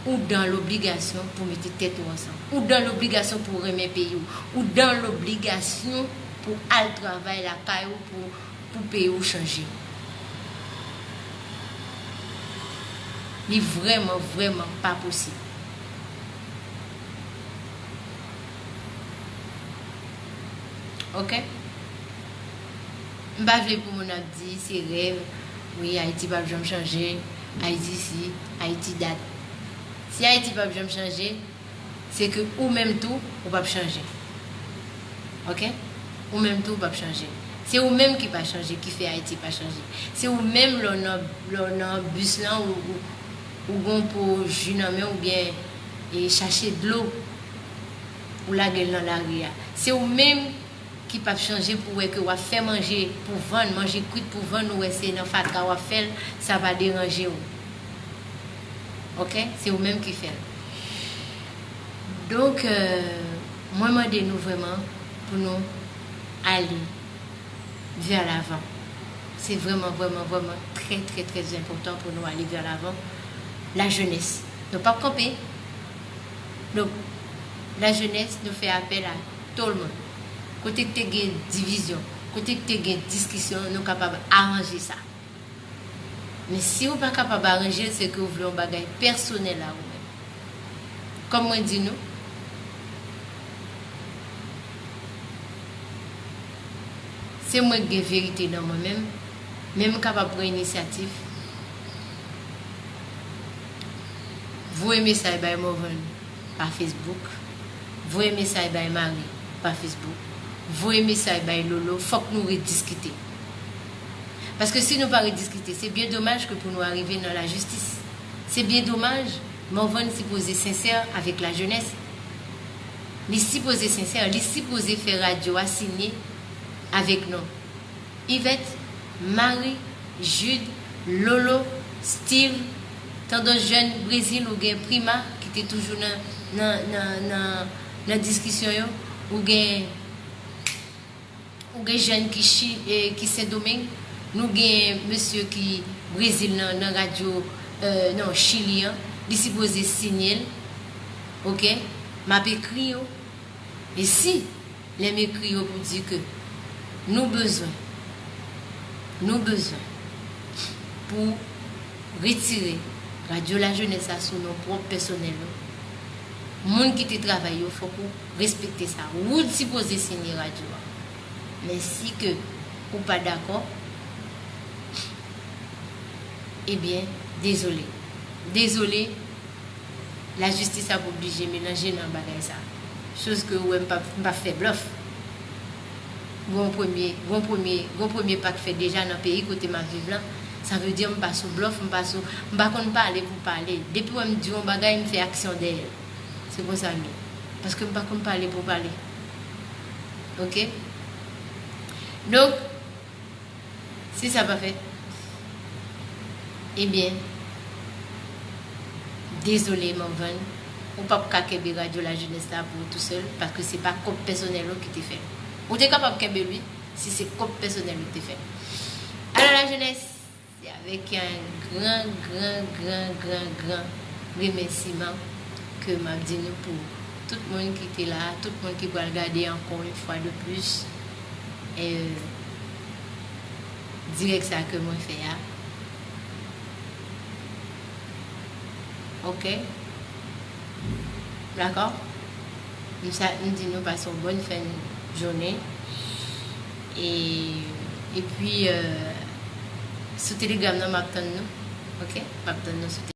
Ou dan lobligasyon pou mete tèt ou ansanm. Ou dan lobligasyon pou renmen peyi w. Ou dan lobligasyon pou al travay lakay ou pou, pou peyi w chanje. Li vrèman, vrèman pa posib. Ok? M pa vle pou moun ap di se rèv, wi, Ayiti p ap janm chanje, Ayiti si, Ayiti dat. Si Ayiti p ap janm chanje, se ke ou menm tou, ou p ap chanje. Ok? Ou menm tou, ou p ap chanje. Se ou menm ki pa chanje, ki fè Ayiti pa chanje. Se ou menm lè w nan, lè w nan bis lan, ou, ou, ou gon po ji nan men w, oubyen e chache dlo, ou lage l nan lari a. Se ou menm ki p ap chanje pou wè ke w ap fè manje pou vann, manje kwit pou vann, ou wè se nan fatra w ap fè l, sa pa deranje w. Oke? Se ou menm ki fè l. Donk, euh, mwen mande nou vrèman pou nou ale vers l'avant. Se vrèman, vrèman, vrèman trè, trè, trè enpòtan pou nou ale vers l'avant. Lajenès. Nou p ap kanpe. Donk, lajenès, nou fè apèl a tout moun. Kote k te gen divizyon, kote k te gen diskisyon, nou kapab aranje sa. Men si ou pa kapab aranje l, se ke ou vle yon bagay pèsonèl a ou menm. Kòm mwen di nou, se mwen k gen verite nan mwen menm, men m kapab pran inisyativ, voye mesaj bay Morvan pa Facebook, voye mesaj bay Marie pa Facebook, voye mesaj bay Lolo, fòk nou rediskite. Paske si nou pa rediskite, se byen domaj ke pou nou arive nan lajistis. Se byen domaj, Morvan sipoze sensè avèk lajenès. Li sipoze sensè, li sipoze fè radyo a sinye avèk nou. Yvette, Marie, Jude, Lolo, Steve, tandan jèn Brezil, ou gen Prima ki te toujou nan, nan, nan, nan, nan diskisyon yo, ou gen, ou gen jèn ki, Chi, eh, ki Sendomeng, nou gen mesye ki Brezil nan, nan radyo, eh, nan Chili an, li sipoze sinye l, oke? M ap ekri yo. E si lè m ekri yo pou di ke nou bezwen, nou bezwen pou retire Radyo Lajenès la sou non pwòp pèsonèl nou. Moun ki te travay yo, fòk ou respekte sa. Wood sipoze sinye radyo a. Men si ke ou pa dakò, ebyen, dezole. Dezole, lajistis ap oblije melanje nan bagay sa. Choz ke ou wè m p ap, m p ap fè blòf. Gon premye, gon premye, gon premye pa k fèt deja nan peyi kote m ap viv lan. Sa vle di m pa sou blòf, m pa sou, m pa konn pale pou pale. Depi w wè m di yon bagay, m fè aksyon dèyè l. Se konsa m ye. Paske m pa konn pale pou pale. Oke? Donk, si sa pa fèt, ebyen, dezole, Morvan, ou p ap ka kenbe Radyo Lajenès la pou ou tousèl, paske se pa kòb pèsonèl ou ki te fè l. Ou te kapab kenbe l, wi, si se kòb pèsonèl ou te fè l. Alò, lajenès, se avèk yon gran, gran, gran, gran, gran remèsiman ke m ap di nou pou tout moun ki te la, tout moun ki pral gade encore une fois de plus, eh, dirèk sa ke mwen fè a. Oke? Dakò? M sa, m di nou pase yon bòn fen jounen. E, epi, euh, sou Telegram nan, m ap tann nou. Oke? M ap tann nou sou